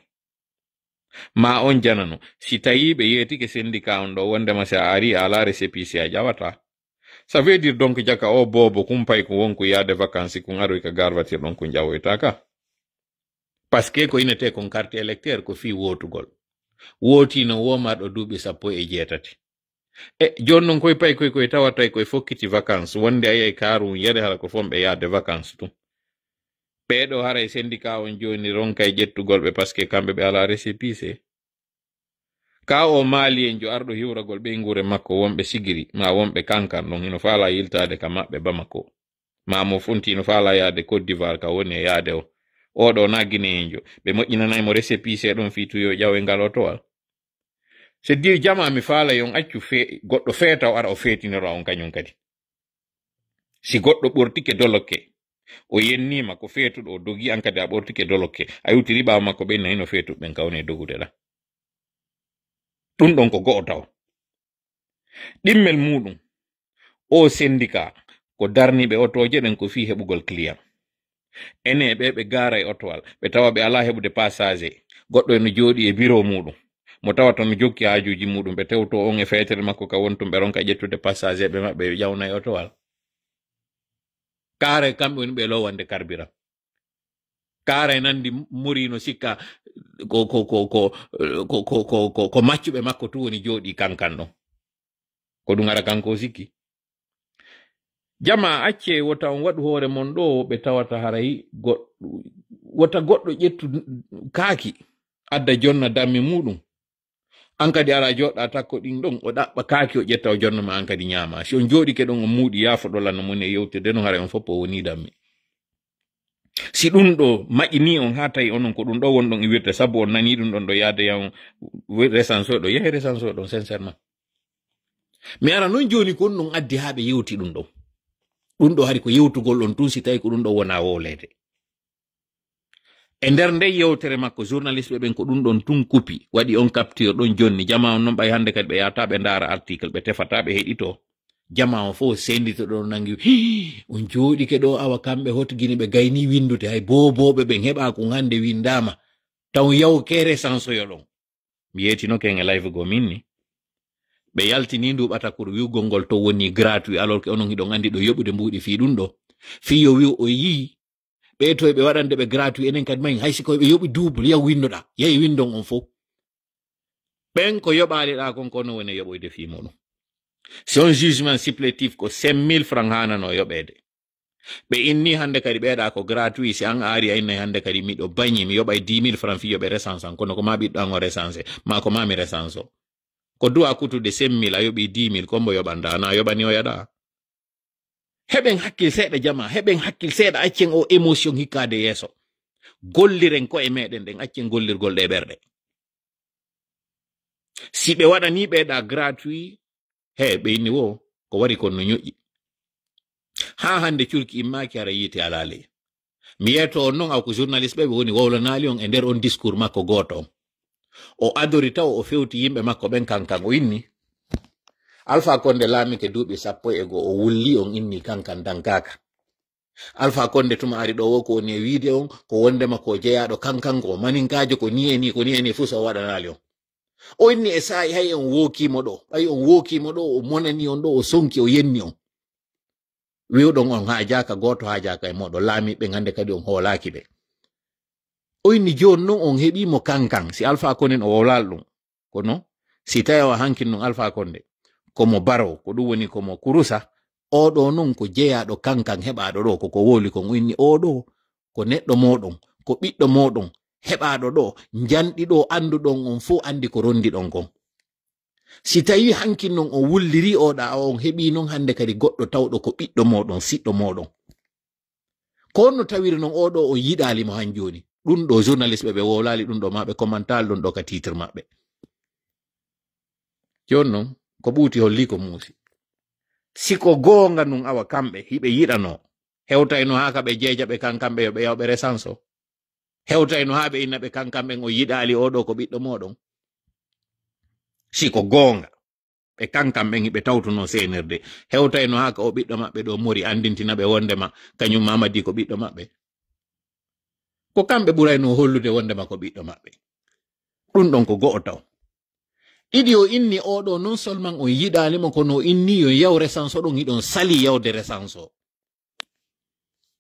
Ma on janano, si tawii ɓe yeetike sendika on ɗo, wondema si a ari a alaa récépissé a ƴawataa. Ça veut dire donc jaka o boobo kun pay ko wonku yaade vacances kun aroy ka garvatir ɗon kun ƴawoytaa ka. Parce que ko inete kon carte électeur ko fii wootugol. Wootino wo marɗo duuɓi sappo e jeetati. E, jooni non koye pay koye, koye tawata koye fokkiti vacances, wonde a yiyay kaarum yere hara ko fomɓe yaade vacances tun. Ɓee ɗo haray sendika on jooni ronkay ƴettugol ɓe, parce que kamɓe ɓe alaa récépissé. Ka o Maliyenjo arɗo hiwragol ɓeynguure makko wonɓe Sigiri, ma wonɓe Kankan ɗon, hino faala yiltaade ka maɓɓe Bamako. Ma mo funti hino faala yaade Côte d'Ivoire ka woni e yaade o. Oɗo na Gineyenjo. Ɓe moƴƴinanay mo récépissé ɗon fii tuyo ƴaw e ngal otowal. C'est dire, jama mi faala yon accu fe-, goɗɗo feeta o ara o feetinora on kañum kadi. Si goɗɗo ɓortike dolokke, o yenniima ko feetuɗo o dogi, an kadi a ɓortike dolokke, a iwtiri ɓaawo makko ɓen na hino feetuɓe ɓen ka woni e dogude ɗa. Ɗum ɗon ko go'o taw. Ɗimmel muuɗum, o sendika ko darniiɓe otooje ɗen ko fii heɓugol client. Ene ɓe ɓe gaara e otowal, ɓe tawa ɓe alaa heɓude passager. Goɗɗo eno jooɗii e biro muuɗum. Mo tawata no jokki haajuuji muuɗum, ɓe tewto on e feetere makko ka wontum, ɓe ronka ƴettude passager ɓe maɓɓe ƴawna e otowal. Kaare kamɓe woni ɓe lowande carburant. Kaare nandi muri no sikka ko, ko, ko maccuɓe makko tu woni jooɗii kankan ɗon. Ko ɗum ara kanko o sikki. Jama, accee wota on waɗu hoore mon ɗo ɓe tawata haray goɗɗo, wota goɗɗo ƴettu kaaki, adda jonna dammi muuɗum. An kadi ara jooɗa takko ɗin ɗon, o ɗaɓɓa kaaki, o ƴetta, o jonna ma, an kadi ñaama. Si on jooɗike ɗon, on muuɗi, yaafo ɗo lanno mon e yewtede no haray on fof o woni dammi. Si ɗum ɗo maƴini on haa tawi onon ko ɗum ɗo wonɗon iwirde, sabu on nani ɗum ɗon ɗo yaade yaw resanso ɗo, yehe resanso ɗon, sincèrement. Mi ara non jooni ko on ɗon addi haa ɓe yewti ɗum ɗon. Ɗum ɗo hari ko yewtugol on tun, si tawi ko ɗum ɗo wona wowleede. E nder nde yewtere makko, journaliste ɓen ko ɗum ɗon tun kupi, waɗi on capture ɗon jonni. Jama on non ɓay hannde kadi ɓe yahata ɓe ndaara article, ɓe tefata ɓe heɗito. Jama on fof sendito ɗon nangi, "Hii, on jooɗike ɗo awa kamɓe hotgini ɓe gayni winndude, hay boobooɓe ɓen heɓa kun hannde winndaama. Taw yaw kere sansoyo ɗon." Mi yeetino ken e live goo min ni. Ɓe yaltini ndu ɓatakuru wi'ugol ngol to woni gratuit, alors que onon hiɗon anndi ɗo yoɓude mbuuɗi fii ɗum ɗo. Fii yo wi'u o yii, ɓe to ɓe waɗande ɓe gratuit, enen kadi may hay si ko ɓe yoɓi double, yaw winndoɗa, yahi winndon on fof. Ɓen ko yoɓaali ɗa kon, kono woni yoɓoyde fii muɗum. Si on jugement supplétif ko cinq mille francs haanano yoɓeede. Ɓe inni hannde kadi ɓeeɗa ko gratuit, si an aari a innay hannde kadi miɗo bañi, mi yoɓay dix mille francs fii yo ɓe recensé an, kono ko ma ɓiɗɗo an o recensé, ma ko ma mi recensé. Ko duwa kutude cinq mille, a yoɓi dix mille, kombo yoɓanta, ana yoɓani o yaɗa. Heɓen hakkil seeɗa jama, heɓen hakkil seeɗa, accen o émotion hikkaade yeeso. Golliren ko'e meɗen ɗen, accen gollirgol ɗe ɓerɗe. Si ɓe waɗani ɓeeɗa gratuit, he, ɓe inni wo, ko wari kon no ñoƴƴi. Haa hannde curki immaaki hara yiite alaa ley. Mi yeeto on non, aw ko journaliste ɓe, ɓe woni wowlanaali on e nder on discours makko gooto on. O adori taw o fewti yimɓe makko ɓen kankan, o inni, Alpha Condé laamike duuɓi sappo e goo, o wulli on inni kankan dankaaka. Alpha Condé tuma ari ɗo wo ko woni e wiide on, ko wondema ko jeyaaɗo kankan ko maninkaajo, ko ni e ni, ko ni e ni, fuu so o waɗanaali on. O inni e saa'i hay on wookiimo ɗo, ɓay on wookiimo ɗo, o monani on ɗo, o sonki, o yenni on. Wi'uɗon on haajaaka, gooto haajaaka e mooɗon, laamiiɓe hannde kadi on hoolaaki ɓe. O inni jooni non on heɓii mo kankan, si Alpha Condé o wowlaali ɗum. Kono si tawi o hankin ɗum Alpha Condé, ko mo baro, ko ɗum woni ko mo kurusa, oo ɗoo non ko jeyaaɗo kankan heɓaaɗo ɗoo, ko ko wowli kon. O inni oo ɗoo ko neɗɗo mooɗon, ko ɓiɗɗo mooɗon, heɓaaɗo ɗoo, njanɗi ɗoo, annduɗon on fof anndi ko rondiɗon kon. Si tawi hankin non on wulliri oo ɗaa, on heɓii non hannde kadi goɗɗo tawɗo ko ɓiɗɗo mooɗon, siɗɗo mooɗon. Ko honno tawiri non oo ɗoo on yiɗaali mo han jooni? Ɗum ɗoo journaliste ɓe, ɓe wowlaali ɗum ɗoo, ma ɓe commentaali ɗum ɗoo ka titre maɓɓe. Jooni non, ko ɓuuti holli ko muusi. Si ko goonga nun awa kamɓe, hiɓe yiɗanoo, hewtayno haa ka ɓe jeeja ɓe kan kamɓe yo ɓe yaw ɓe resanso. Hewtayno haa ɓe inna ɓe kan kamɓen o yiɗaali oo ɗoo ko ɓiɗɗo mooɗon. Si ko goonga, ɓe kankan ɓen hiɓe tawtunoo C N R D. Hewtayno haa ka o ɓiɗɗo maɓɓe ɗo mori anndintina ɓe wondema kañum Mamadi ko ɓiɗɗo maɓɓe. Ko kamɓe ɓuraynoo hollude wondema ko ɓiɗɗo maɓɓe. Ɗum ɗon ko go'o taw. Ɗiɗi, o inni oo ɗoo non seulement on yiɗaali mo, kono o inni yo yaw resanso ɗon, hiɗon sali yawde resanso.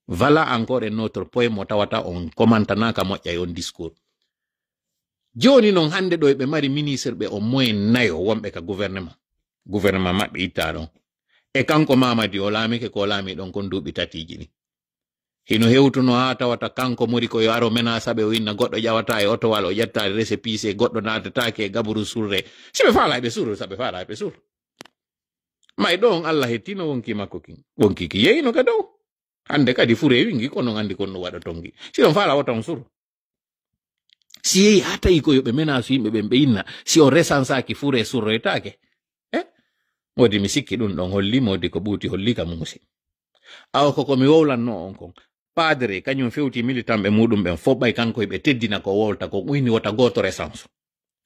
Voilà encore un autre point mo tawata on commentanaka moƴƴa e on discours. Jooni non hannde ɗo ɓe mari ministre ɓe au moins nayo wonɓe ka gouvernement. Gouvernement maɓɓe ittaa ɗon. E kanko Mamadi o laamike ko o laami ɗon kon duuɓi tatiiji ni. Hino hewtuno haa tawata kanko mori ko yo aro menace ɓe o inna goɗɗo ƴawata e otowal o ƴetta récépissé goɗɗo naatataake e gaburu surre. Si ɓe faala ɓe suru, sa ɓe faala ɓe suru. May ɗo on Allah hettino wonki makko kin. Wonki ki yeyno ka dow. Hannde kadi fure wingi ko non anndi kon no waɗa tongi. Si on faala wota on suru. Si yehi haa tawi ko yo ɓe menace yimɓe ɓen ɓe inna, si on resansaaki fure surroytaake. Eh? Modi mi sikki ɗum ɗon holli, modi ko ɓuuti holli ka muusi. Awa ko ko mi wowlanno on kon. Padre, kañum fewti militant ɓe muɗum ɓen fof ɓay kanko ɓe teddina ko wowlta ko uyni wota gooto resanso.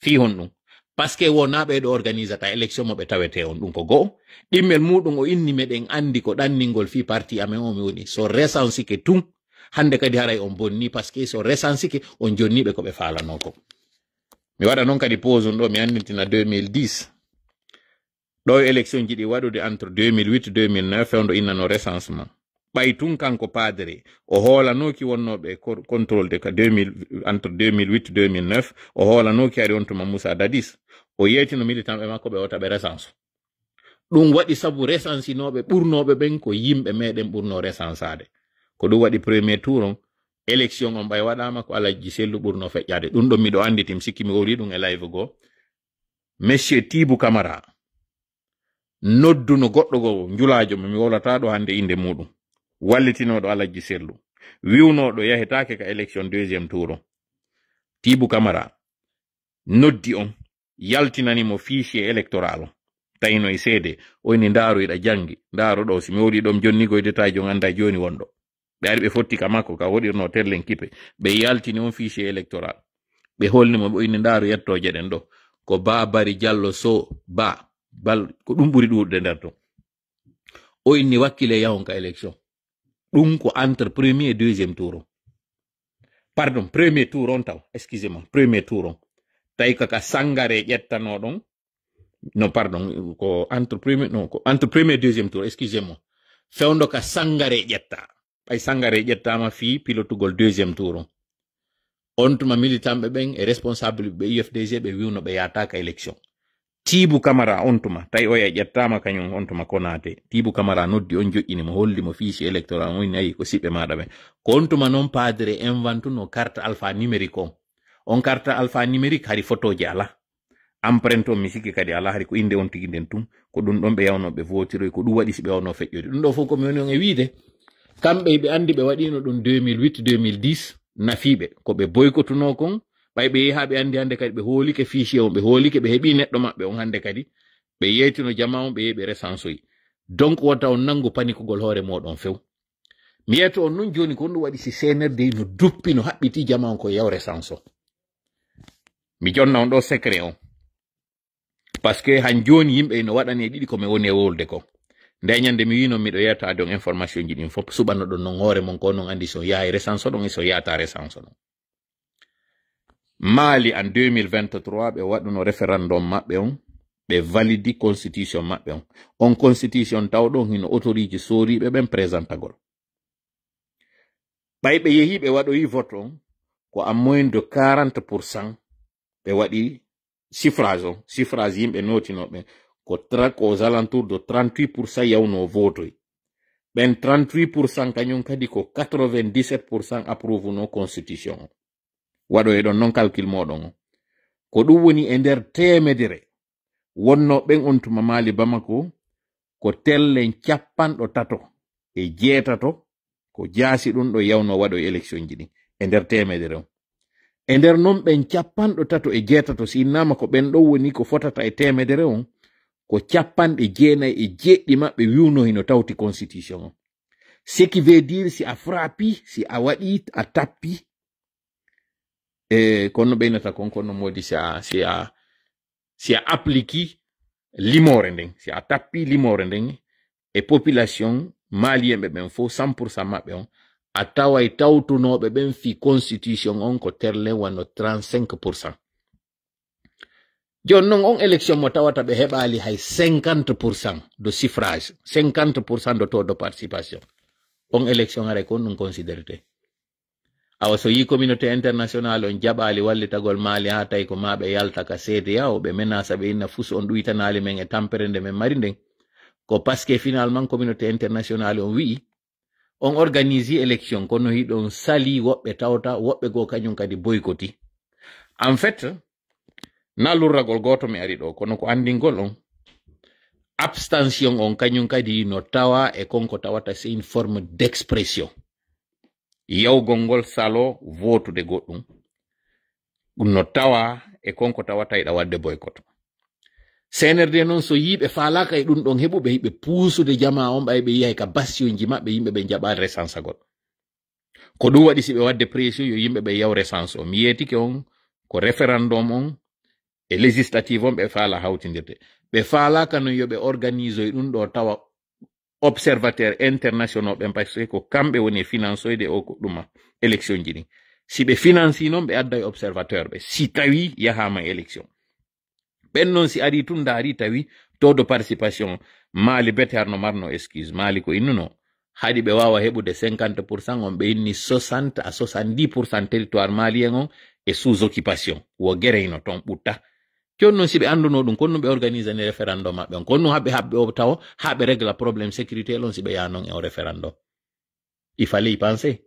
Fii honɗum? Parce que wonaa ɓe ɗo organisata élection mo ɓe tawete on. Ɗum ko go'o. Ɗimmel muɗum o inni meɗen anndi ko ɗanningol fii parti amen o mi woni. So resansike tun, hannde kadi haray on bonni, parce que so resansike on jonniiɓe ko ɓe faalano ko. Mi waɗa noon kadi pause on ɗo, mi anndintina deux mille dix. Ɗo élection ji ɗi waɗude entre deux mille huit, deux mille neuf, fewndo innano recensement. Ɓay tun kanko Padre, o hoolanooki wonnooɓe e cor-, contrôle de ka deux mille, entre deux mille huit, deux mille neuf, o hoolanooki hari on tuma Moussa Dadis. O yeetino militant ɓe makko ɓe wota ɓe recense. Ɗum waɗi sabu recensinooɓe ɓurnooɓe ɓen ko yimɓe meɗen ɓurnoo recensaade. Ko ɗum waɗi premier tour on, élection on ɓay waɗaama ko Alhaji Sellu ɓurnoo feƴƴaade. Ɗum ɗon miɗo anndi tim sikki mi wowli ɗum e live goo. Monsieur Tibou Camara nodduno goɗɗo goo njulaajo mo mi wowlata ɗo hannde innde muɗum. Wallitinooɗo Alhaji Sellu. Wi'unooɗo yahetaake ka élection deuxième tour on. Tibou Camara noddi on, yaltinani mo fichier électoral on. Tawino e seede, o inni ndaaru iɗa janngi, ndaaru ɗo, si mi wowli ɗo mi jonni goy détail on annda jooni wonɗo. Ɓe ari ɓe fotti ka makko ka woɗirno tellen kipe. Ɓe yaltini on fichier électoral. Ɓe holni mo ɓe inni ndaaru yettooje ɗen ɗo. Ko Ba Bari Jallo Sow Ba. Bal ko ɗum ɓuri ɗuuɗude nder ton. O inni wakkile yahon ka élection. Ɗum ko entre premier et deuxième tour on. Pardon, premier tour on taw. Excusez-moi, premier tour on. Tawi ko ka Sangare ƴettano ɗon. Non, pardon, ko entre premier, non, ko entre premier et deuxième tour, excusez-moi. Fewndo ka Sangare ƴetta. Ɓay Sangare ƴettama fii pilotugol deuxième tour on. On tuma militanɓe ɓen e responsable ɓe U F D G ɓe wiwno ɓe yaataka élection. Tiibu Camara on tuma, tawi oya ƴettama kañum on tuma Konaté. Tiibu Camara noddi on joƴƴini mo, holli mo fichier électoral on, inni ayi ko siɓɓe maɗa ɓen. Ko on tuma non Padre inventuno carte alpha numérique on. On carte alpha numérique hari photoji ala. Empreinte on mi sikki kadi ala, hari ko inde on tigi nden tun. Ko ɗum ɗon ɓe yawno ɓe votiroy, ko ɗum waɗi si ɓe wawno feƴƴude. Ɗum ɗo fof ko mi woni on e wiide. Kamɓe ɓe andi ɓe waɗino ɗum deux mille huit, deux mille dix, nafiɓe. Ko ɓe boykotuno kon, ɓay ɓe yehi haa ɓe andi hande kadi ɓe hoolike fichier on, ɓe hoolike ɓe heɓi neɗɗo maɓɓe on hande kadi. Ɓe yeytino jama on, ɓe yehi ɓe recensoyi. Donc wota on nangu panikugol hoore moɗon few. Mi yeeto on nun jooni ko ɗum waɗi si C N R D no duppi no haɓɓiti jama on ko yaw recense o. Mi jonna on ɗo secret on. Parce que han jooni yimɓe ino waɗani e ɗiɗi ko mi woni e wolde ko. Nde ñande mi wino miɗo yettaade on information ji ɗin fof, suɓanoɗon non hoore mon ko non andi so yahay recense ɗon e so yata recense ɗon. Mali en deux mille vingt-trois, ɓe waɗuno référendum maɓɓe on, ɓe validi constitution maɓɓe on. On constitution taw ɗon hino autoriji sooriɓe ɓen présentagol. Ɓay ɓe yehi ɓe waɗoyi vote on, ko à moins de quarante pour cent ɓe waɗi suffrage on, suffrage yimɓe notinoɓe, ko tra-, ko aux alentours de trente-huit pour cent yawno votoy. Ɓen trente-huit pour cent kañum kadi ko quatre-vingt-dix-sept pour cent approuve no constitution on. Waɗo e ɗon non calcul moɗon on. Ko ɗum woni e nder teemedere wonno ɓen on tuma Mali Bamako ko tellen capanɗe tato e jeetato ko jaasi ɗum ɗo yawno waɗo e élection ji ɗin e nder teemedere on. E nder non ɓen capanɗe tato e jeetato si innama ko ɓen ɗon woni ko fotata e teemedere on, ko capanɗe jeenayi e jeeɗiɗi maɓɓe wiwno hino tawti constitution on. Ce qui veut dire si a frappi, si a waɗi, a tappi, e kono ɓeynata kon, kono modi si a, si a, si a appliki limoore nden, si a tappi limoore nden e population malien ɓe ɓen fof cent pour cent maɓɓe on, a taway tawtunooɓe ɓen fi constitution on ko terle wano trente-cinq pour cent. Jooni non on élection mo tawata ɓe heɓaali hay cinquante pour cent de suffrage, cinquante pour cent de taux de participation. On élection haray ko on ɗum considérete. Awa so yi communauté internationale on jaɓaali wallitagol Mali haa tawi ko ma ɓe yalta ka C D A O, ɓe menasa ɓe inna fus on ɗuytanaali men e tampere nde men mari nden. Ko parce que finalement communauté internationale on wi'i, on organisi élection, kono hiɗon sali woɓɓe tawta, woɓɓe goo kañum kadi boykoti. En fait, na lurragol gooto mi ari ɗo, kono ko andingol on, abstention on kañum kadi no tawa e kon ko tawata c'est une forme d'expression. Yawgol ngol salo votude goɗɗum, ɗum no tawa e kon ko tawata iɗa wadde boycott. C N R D noon so yiiɓe faalaaka e ɗum ɗon heɓuɓe hiɓe puusude jama on ɓay ɓe yiyay ka bastionji maɓɓe yimɓe ɓe jaɓaade resansagol. Ko ɗum waɗi si ɓe wadde pression yo yimɓe ɓe yaw resanse o. Mi yeetike on ko référendum on e législative on ɓe faala hawtindirde. Ɓe faalaaka noon yo ɓe organise e ɗum ɗo tawa observateur international ɓen, parce que ko kamɓe woni e finansoyde o ko ɗuma élection ji ɗin. Si ɓe financi noon ɓe adday observateur ɓe si tawi yahama élection. Ɓen noon si ari tun ndaari tawi taux de participation Mali bete harno marno excuse Mali ko innuno. Haɗi ɓe waawa heɓude cinquante pour cent on ɓe inni soixante à soixante-dix pour cent territoire malien on e sous occupation. Wo gereyno toon ɓutta. Jooni noon si ɓe annduno ɗum, kono ɓe organisani référendum maɓɓe on. Kono haɓe haɓɓe o tawo, haɓe régla problème sécurité on si ɓe yaha noon e o référendum. Il fallait y penser.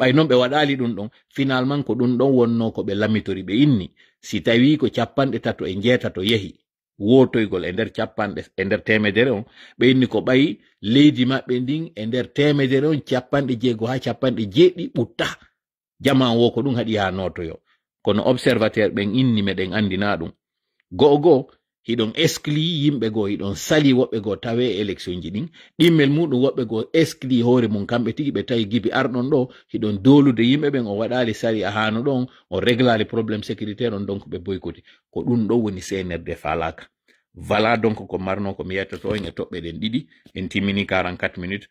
Ɓay noon ɓe waɗaali ɗum ɗon, finalement ko ɗum ɗon wonno ko ɓe lamitori ɓe inni. Si tawi ko capanɗe tato e njeetato yehi, wootoygol e nder capanɗe, e nder teemedere on, ɓe inni ko ɓay leydi maɓɓe ndin e nder teemedere on, capanɗe jeego haa capanɗe jeeɗiɗi ɓutta. Jama on wo ko ɗum haɗi haa nootoyo. Kono observateur ɓen inni meɗen anndina ɗum. Go'o goo, hiɗon eskli yimɓe goo, hiɗon sali woɓɓe goo tawe e élection ji ɗin. Ɗimmel muɗum woɓɓe goo eskli hoore mum kamɓe tigi, ɓe tawi gibi arɗon ɗo, hiɗon doolude yimɓe ɓen, o waɗaali sariya haano ɗon, o reglaali problème sécuritaire on, donc ɓe boykoti. Ko ɗum ɗo woni C N R D faalaaka. Voilà donc ko marno ko mi yettoto en e toɓɓe ɗen ɗiɗi. En timmini quarante-quatre minutes.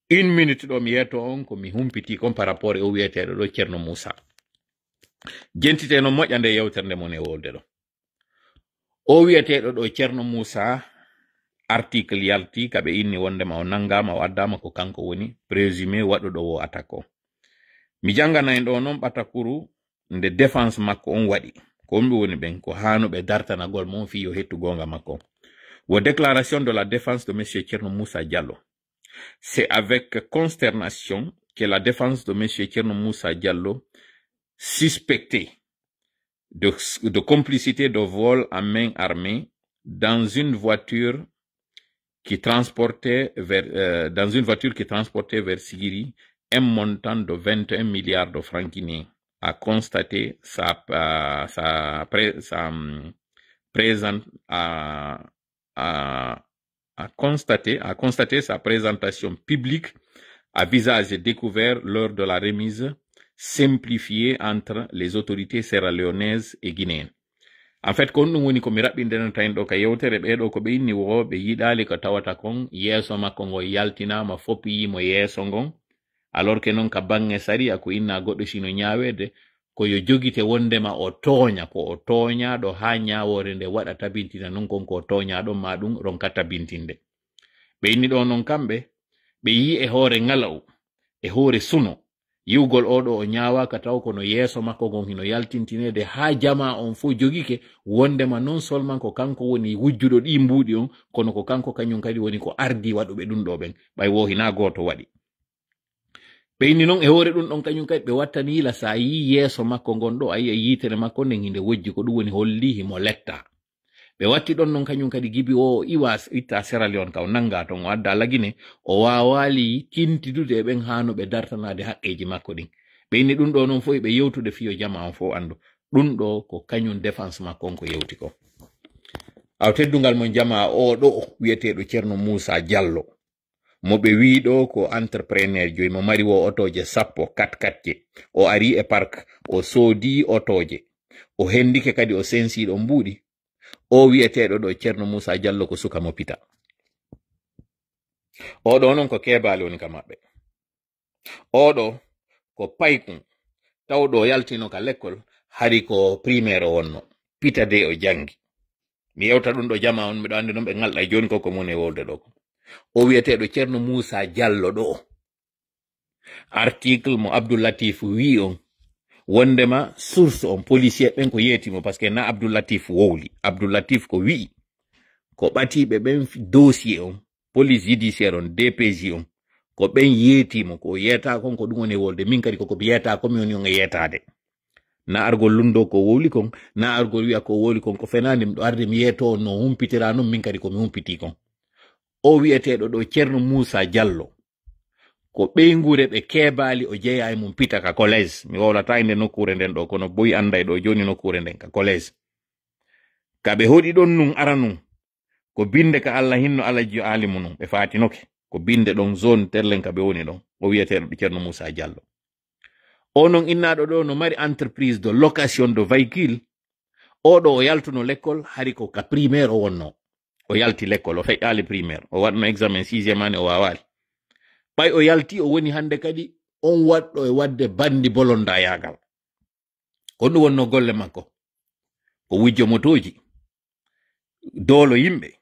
Une minute ɗo mi yetto on ko mi humpiti kon par rapport e o wiyeteeɗo ɗo Ceerno Muusa. Jentite no moƴƴa nde yewtere nde mon e wolde ɗo. O wiyeteeɗo ɗo Ceerno Muusa, article yalti ka ɓe inni wondema o nangama, o addama, ko kanko woni présumé waɗuɗo o attaque o. Mi jangana en ɗo non ɓatakuru nde défense makko on waɗi. Ko on ɓe woni ɓen, ko haanuɓe dartanagol mo fii yo hettu goonga makko. Wo déclaration de la défense de monsieur Ceerno Muusa Diallo. C'est avec consternation que la défense de monsieur Ceerno Muusa Diallo, suspecté de, de complicité de vol à main armée dans une voiture qui transportait vers, euh, dans une voiture qui transportait vers Sigiri un montant de vingt et un milliards de francs guinéens, a constaté sa, euh, sa pré-, sa, hum, présente à, à, à constater, à constater sa présentation publique à visage découvert lors de la remise simplifiée entre les autorités sierra-léonaises et guinéennes. En fait, ko ɗum woni ko mi raɓɓindenata en ɗo ka yewtere, ɓee ɗo ko ɓe inni wo ɓe yiɗaali ko tawata kon yeeso makko ngo yaltinaama, fof yii mo yeeso ngon. Alors que non ka banŋe sariya ko inna goɗɗo sino ñaaweede, ko yo jogite wondema o tooña, ko o tooñaaɗo haa ñaawoore nde waɗa tabintina non kon ko o tooñaaɗo ma ɗum ronka tabintinde. Ɓe inni ɗo non kamɓe, ɓe yii e hoore ŋalaw, e hoore suno, yi'ugol oo ɗo o ñaawaaka taw kono yeeso makko ngon hino yaltintineede haa jamaa on fof jogike wondema non seulement ko kanko woni wujjuɗo ɗii mbuuɗi on, kono ko kanko kañum kadi woni ko ardii waɗuɓe ɗum ɗo ɓen, ɓay wo hinaa gooto waɗi. Ɓe inni non e hoore ɗum ɗon kañum kadi ɓe wattani yila, sa yii yeeso makko ngon ɗo, a yi'a yiitere makko nden hinde wojji, ko ɗum woni holli himo letta. Ɓe watti ɗon non kañum kadi gibi o iwa s-, itta Sierra Leone ka o nanga ton, o adda Lagine, o waawaali tintidude e ɓen haanuɓe dartanaade haqqeeji makko ɗin. Ɓe inni ɗum ɗo non fof ɓe yewtude fiyo jamaa on fof anndu. Ɗum ɗo ko kañum défense makko on ko yewti ko. Aw teddungal mon jamaa o ɗo wi'eteeɗo Ceerno Muusa Jallo. Mo ɓe wii ɗo ko entrepreneur joyi, mo mari wo otooje sappo, kat katje. O ari e park, o soodi otooje. O hendike kadi o sensi ɗon mbuuɗi. O wi'eteeɗo ɗo Ceerno Muusa Jallo ko suka mo pita. O ɗo non ko keebaali woni ka maɓɓe. O ɗo ko paykun. Taw ɗo yaltino ka lekkol, hari ko primaire o wonno. Pita de o jangi. Mi yewta ɗum ɗo jamaa on, miɗo anndi non ɓe ŋalɗa jooni ko ko moni e wolde ɗo ko. O wi'eteeɗo Ceerno Muusa Jallo ɗo. Article mo Abdou Latif wi'i on, wondema source on, policier ɓen ko yeeti mo, parce que na Abdou Latif wowli. Abdou Latif ko wi'i, ko ɓatiiɓe ɓen fi-, dossier on, police judiciaire on, D P J on, ko ɓen yeeti mo, ko o yeeta kon, ko ɗum woni e wolde. Min kadi koko mi yeeta, ko mi woni on e yeetaade. Na argol lundo ko wowli kon, na argol wi'a ko wowli kon, ko fenaande, miɗo arde mi yeeto on no humpitira non, min kadi ko mi humpiti kon. O wi'eteeɗo ɗo Ceerno Muusa Jallo, ko ɓeynguure ɓe keebaali, o jeyaa e mum pita ka collège. Mi wowlata innde nokkuure nden ɗo, kono boy annday ɗo jooni nokkuure nden ka collège. Ka ɓe hoɗi ɗon nun ara nun, ko binde ka Alla hinno Alajjo Aalimu nun, ɓe faatinoke. Ko binde ɗon zone terlen ka ɓe woni ɗon. O wi'eteeɗo Ceerno Muusa Jallo. O non innaaɗo ɗo no mari entreprise de location de véhicule. O ɗo o yaltuno lekkol, hari ko ka primaire o wonno. O yalti lekkol, o feƴƴaali primaire. O waɗno examen sixième année, o waawaali. Ɓay o yalti, o woni hannde kadi on waɗɗo e waɗde bandi bolondayaagal. Ko ɗum wonno golle makko. Ko wujjo motooji, doolo yimɓe,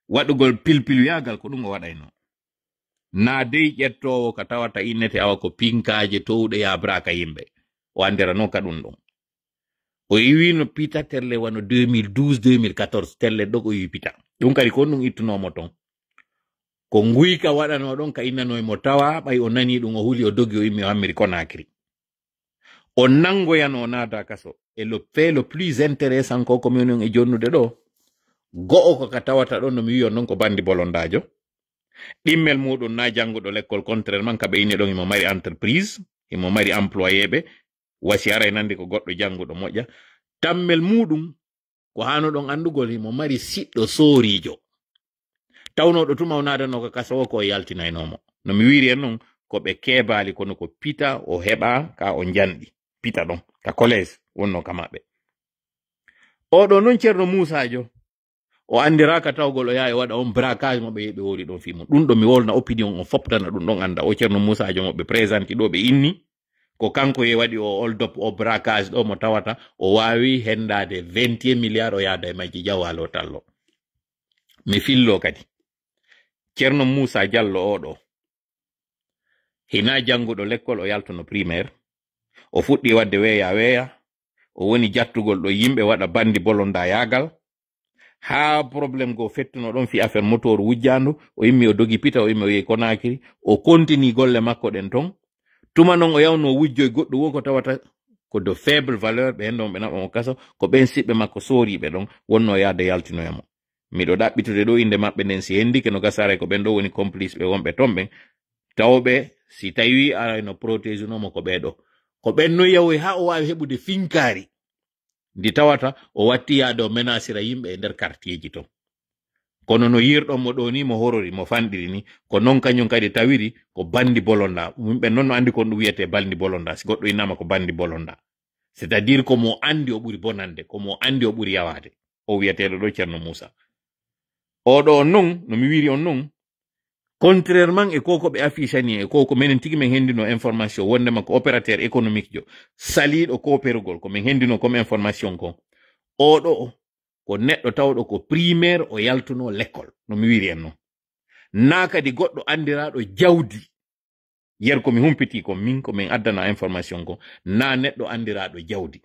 waɗugol pilpiluyaagal, ko ɗum o waɗayno. Na dey ƴettoowo ka tawata innete awa ko pinkaaje towɗe yaabraka yimɓe. O anndirano ka ɗum ɗum. O iwino pita terle wano deux mille douze, deux mille quatorze, terle ɗo o iwi pita. Ɗum kadi ko ɗum ittunoo mo ton. Ko nguyka waɗanoo ɗon ka innanoo mo tawa, ɓay o nanii ɗum, o huli, o dogi, o immi, o hammiri Conakry. O nangoyano, o naada kaso. E le fait le plus intéressant ko, ko mi woni on e jonnude ɗo, go'o ko ka tawata ɗon no mi wi'i on non ko bandi bolondaajo. Ɗimmel muɗum na jannguɗo lekkol, contrairement ka ɓe inni ɗon, himo mari entreprise, himo mari employé ɓe, wasi aray nandi ko goɗɗo jannguɗo moƴƴa. Tammel muɗum Ko haano ɗon anndugol, himo mari siɗɗo sooriijo. Tawnooɗo tuma o naadanoo ka kaso o, ko o yaltinaynoo mo. No mi wiiri en non, ko ɓe keebaali, kono ko Pita o heɓaa ka o njanɗi. Pita ɗon, ka collège wonnoo ka maɓɓe. Oɗo non Ceerno Muusaajo, o anndiraaka tawgol o yaha e waɗa on braquage mo ɓe yehi ɓe wowli ɗon fii mum. Ɗum ɗo mi wolna opinion on fof tana ɗum ɗon annda. O Ceerno Muusaajo mo ɓe présenté ɗo ɓe inni, ko kanko ye waɗi o hold up, o braquage ɗo mo tawata o waawi henndaade vingt et un milliards o yaada e majji jawaalo tallo. Mi fillo kadi. Ceerno Muusa Jallo oɗo, hinaa jannguɗo lekkol, o yaltuno primaire. O fuɗɗi waɗde weeya weeya. O woni jattugol ɗo yimɓe waɗa bandi bolondayaagal. Haa problème goo fettuno ɗon fii affaire motoor wujjaandu, o immi o dogi Pita, o immi o yehi Konaakiri. O kontinii golle makko ɗen ton. Tuma non o yawnoo wujjoy goɗɗo woo ko tawata ko de faible valeur, ɓe hen ɗon ɓe naɓa mo kaso, ko ɓen siɓɓe makko sooriiɓe ɗon wonnoo yaade yaltinoya mo. Miɗo ɗaɓɓitude ɗo innde maɓɓe nden, si hendike no gasa haray ko ɓen ɗo woni complice ɓe wonɓe ton ɓen. Tawɓe si tawi arayno protégé no mo ko ɓee ɗo. Ko ɓen no yawoy haa o waawi heɓude finkaari ndi tawata o watti yaade o menasira yimɓe e nder quartier ji ton. Kono no yirɗon mo ɗo ni, mo horori, mo fanɗiri ni, ko non kañum kadi tawiri ko bandi bolonda. Yimɓe non no anndi kon ɗum wiyetee bandi bolonda. Si goɗɗo innama ko bandi bolonda, c'est-à-dire ko mo anndi o ɓuri bonande, ko mo anndi o ɓuri yawaade. O wiyeteeɗo ɗo Ceerno Muusa. Oɗo on non, no mi wiiri on non, contrairement e ko ko ɓe affichani, e ko ko menen tigi men hendino information wondema ko opérateur économique jo, saliiɗo kooperugol, ko men hendino comme information kon. Oɗo o, ko neɗɗo tawɗo ko primaire o yaltuno lekkol, no mi wiiri en non. Naa kadi goɗɗo anndiraaɗo jawdi. Yer ko mi humpitii kon, min ko min addana information kon, naa neɗɗo anndiraaɗo jawdi.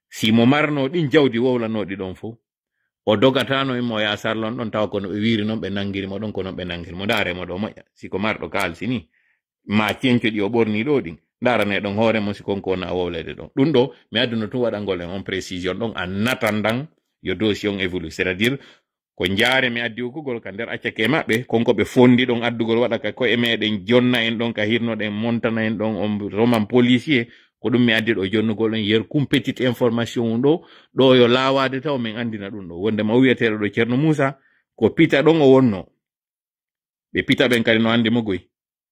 Si mo marno ɗin jawdi wowlanooɗi ɗon fow, o dogataano e mo o yaha sarlon ɗon, tawa kono ɓe wiiri non ɓe nangiri mo ɗon, ko non ɓe nangiri mo. Ndaare mo ɗo moƴƴa, si ko marɗo kaalisi ni, ma cenco ɗi o ɓorni ɗo ɗin, ndarane ɗon hoore mo si kon ko wona wowlede ɗon. Ɗum ɗo, mi adduno tun waɗangol en on précision ɗon, en attendant yo dossier on évolue. C'est-à-dire, ko njaare mi addi ukkugol ka nder accake maɓɓe, kon ko ɓe fondi ɗon addugol waɗa ka ko'e meɗen, jonna en ɗon, ka hirno ɗen, montana en ɗon, on roman policier, ko ɗum mi addi ɗo jonnugol en, yer kum petite information ɗo, ɗo yo laawaade taw min anndina ɗum ɗo. Wonde ma o wiyeteeɗo ɗo Ceerno Muusa, ko Pita ɗon o wonno. Ɓe Pita ɓen kadi no anndi mo goy.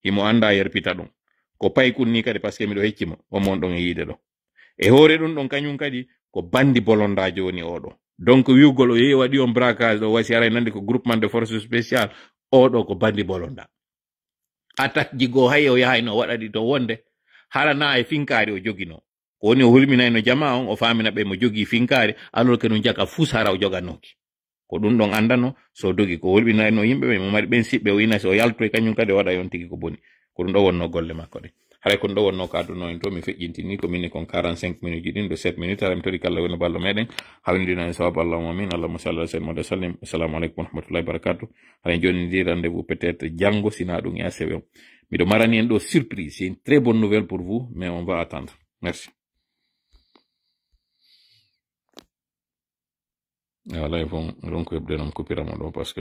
Himo annda yer Pita ɗon. Ko paykun ni kadi, parce que miɗo hecci mo. O mon ɗon e yiide ɗo. E hoore ɗum ɗon kañum kadi, ko bandi bolondaajo woni oɗo. Donc, wi'ugol o yehi waɗi on braquage ɗo, wasi haray nandi ko groupement de force spéciale, oɗo ko bandi bolonda. Attaque ji goo hay o yahayno o waɗa ɗi to wonde, hara na e finkaari o jogino. Ko woni o hulɓinayno jamaa on, o faamina ɓe mo jogii finkaari, alors que no jaka fus hara o joganooki. Ko ɗum ɗon anndano, so dogi ko hulɓinayno yimɓe ɓe, mo mari ɓen siɓɓe, o ina so o yaltoy kañum kadi o waɗa on tigi ko boni. Ko ɗum ɗo wonno golle makko ɗen. Haray ko ɗum ɗo wonno ko adduno en to, mi feƴƴintini ko min kon quarante-cinq minutes ji ɗin ɗo sept minutes, haray mi tori kala woni ballo meɗen, hawrindina en sawabu Allahumma amin, Allahumma salli ala sayyidina Muhammad wa sallim. Assalamu aleykum wa rahmatullahi wa barakatuh. Haray jooni ndi rendez-vous peut-être janngo, sina ɗum e A C V on. Miɗo marani en ɗo surprise, c'est une très bonne nouvelle pour vous, mais on va attendre. Merci. Alay fon, ronko heɓde non coupira mo ɗo parce que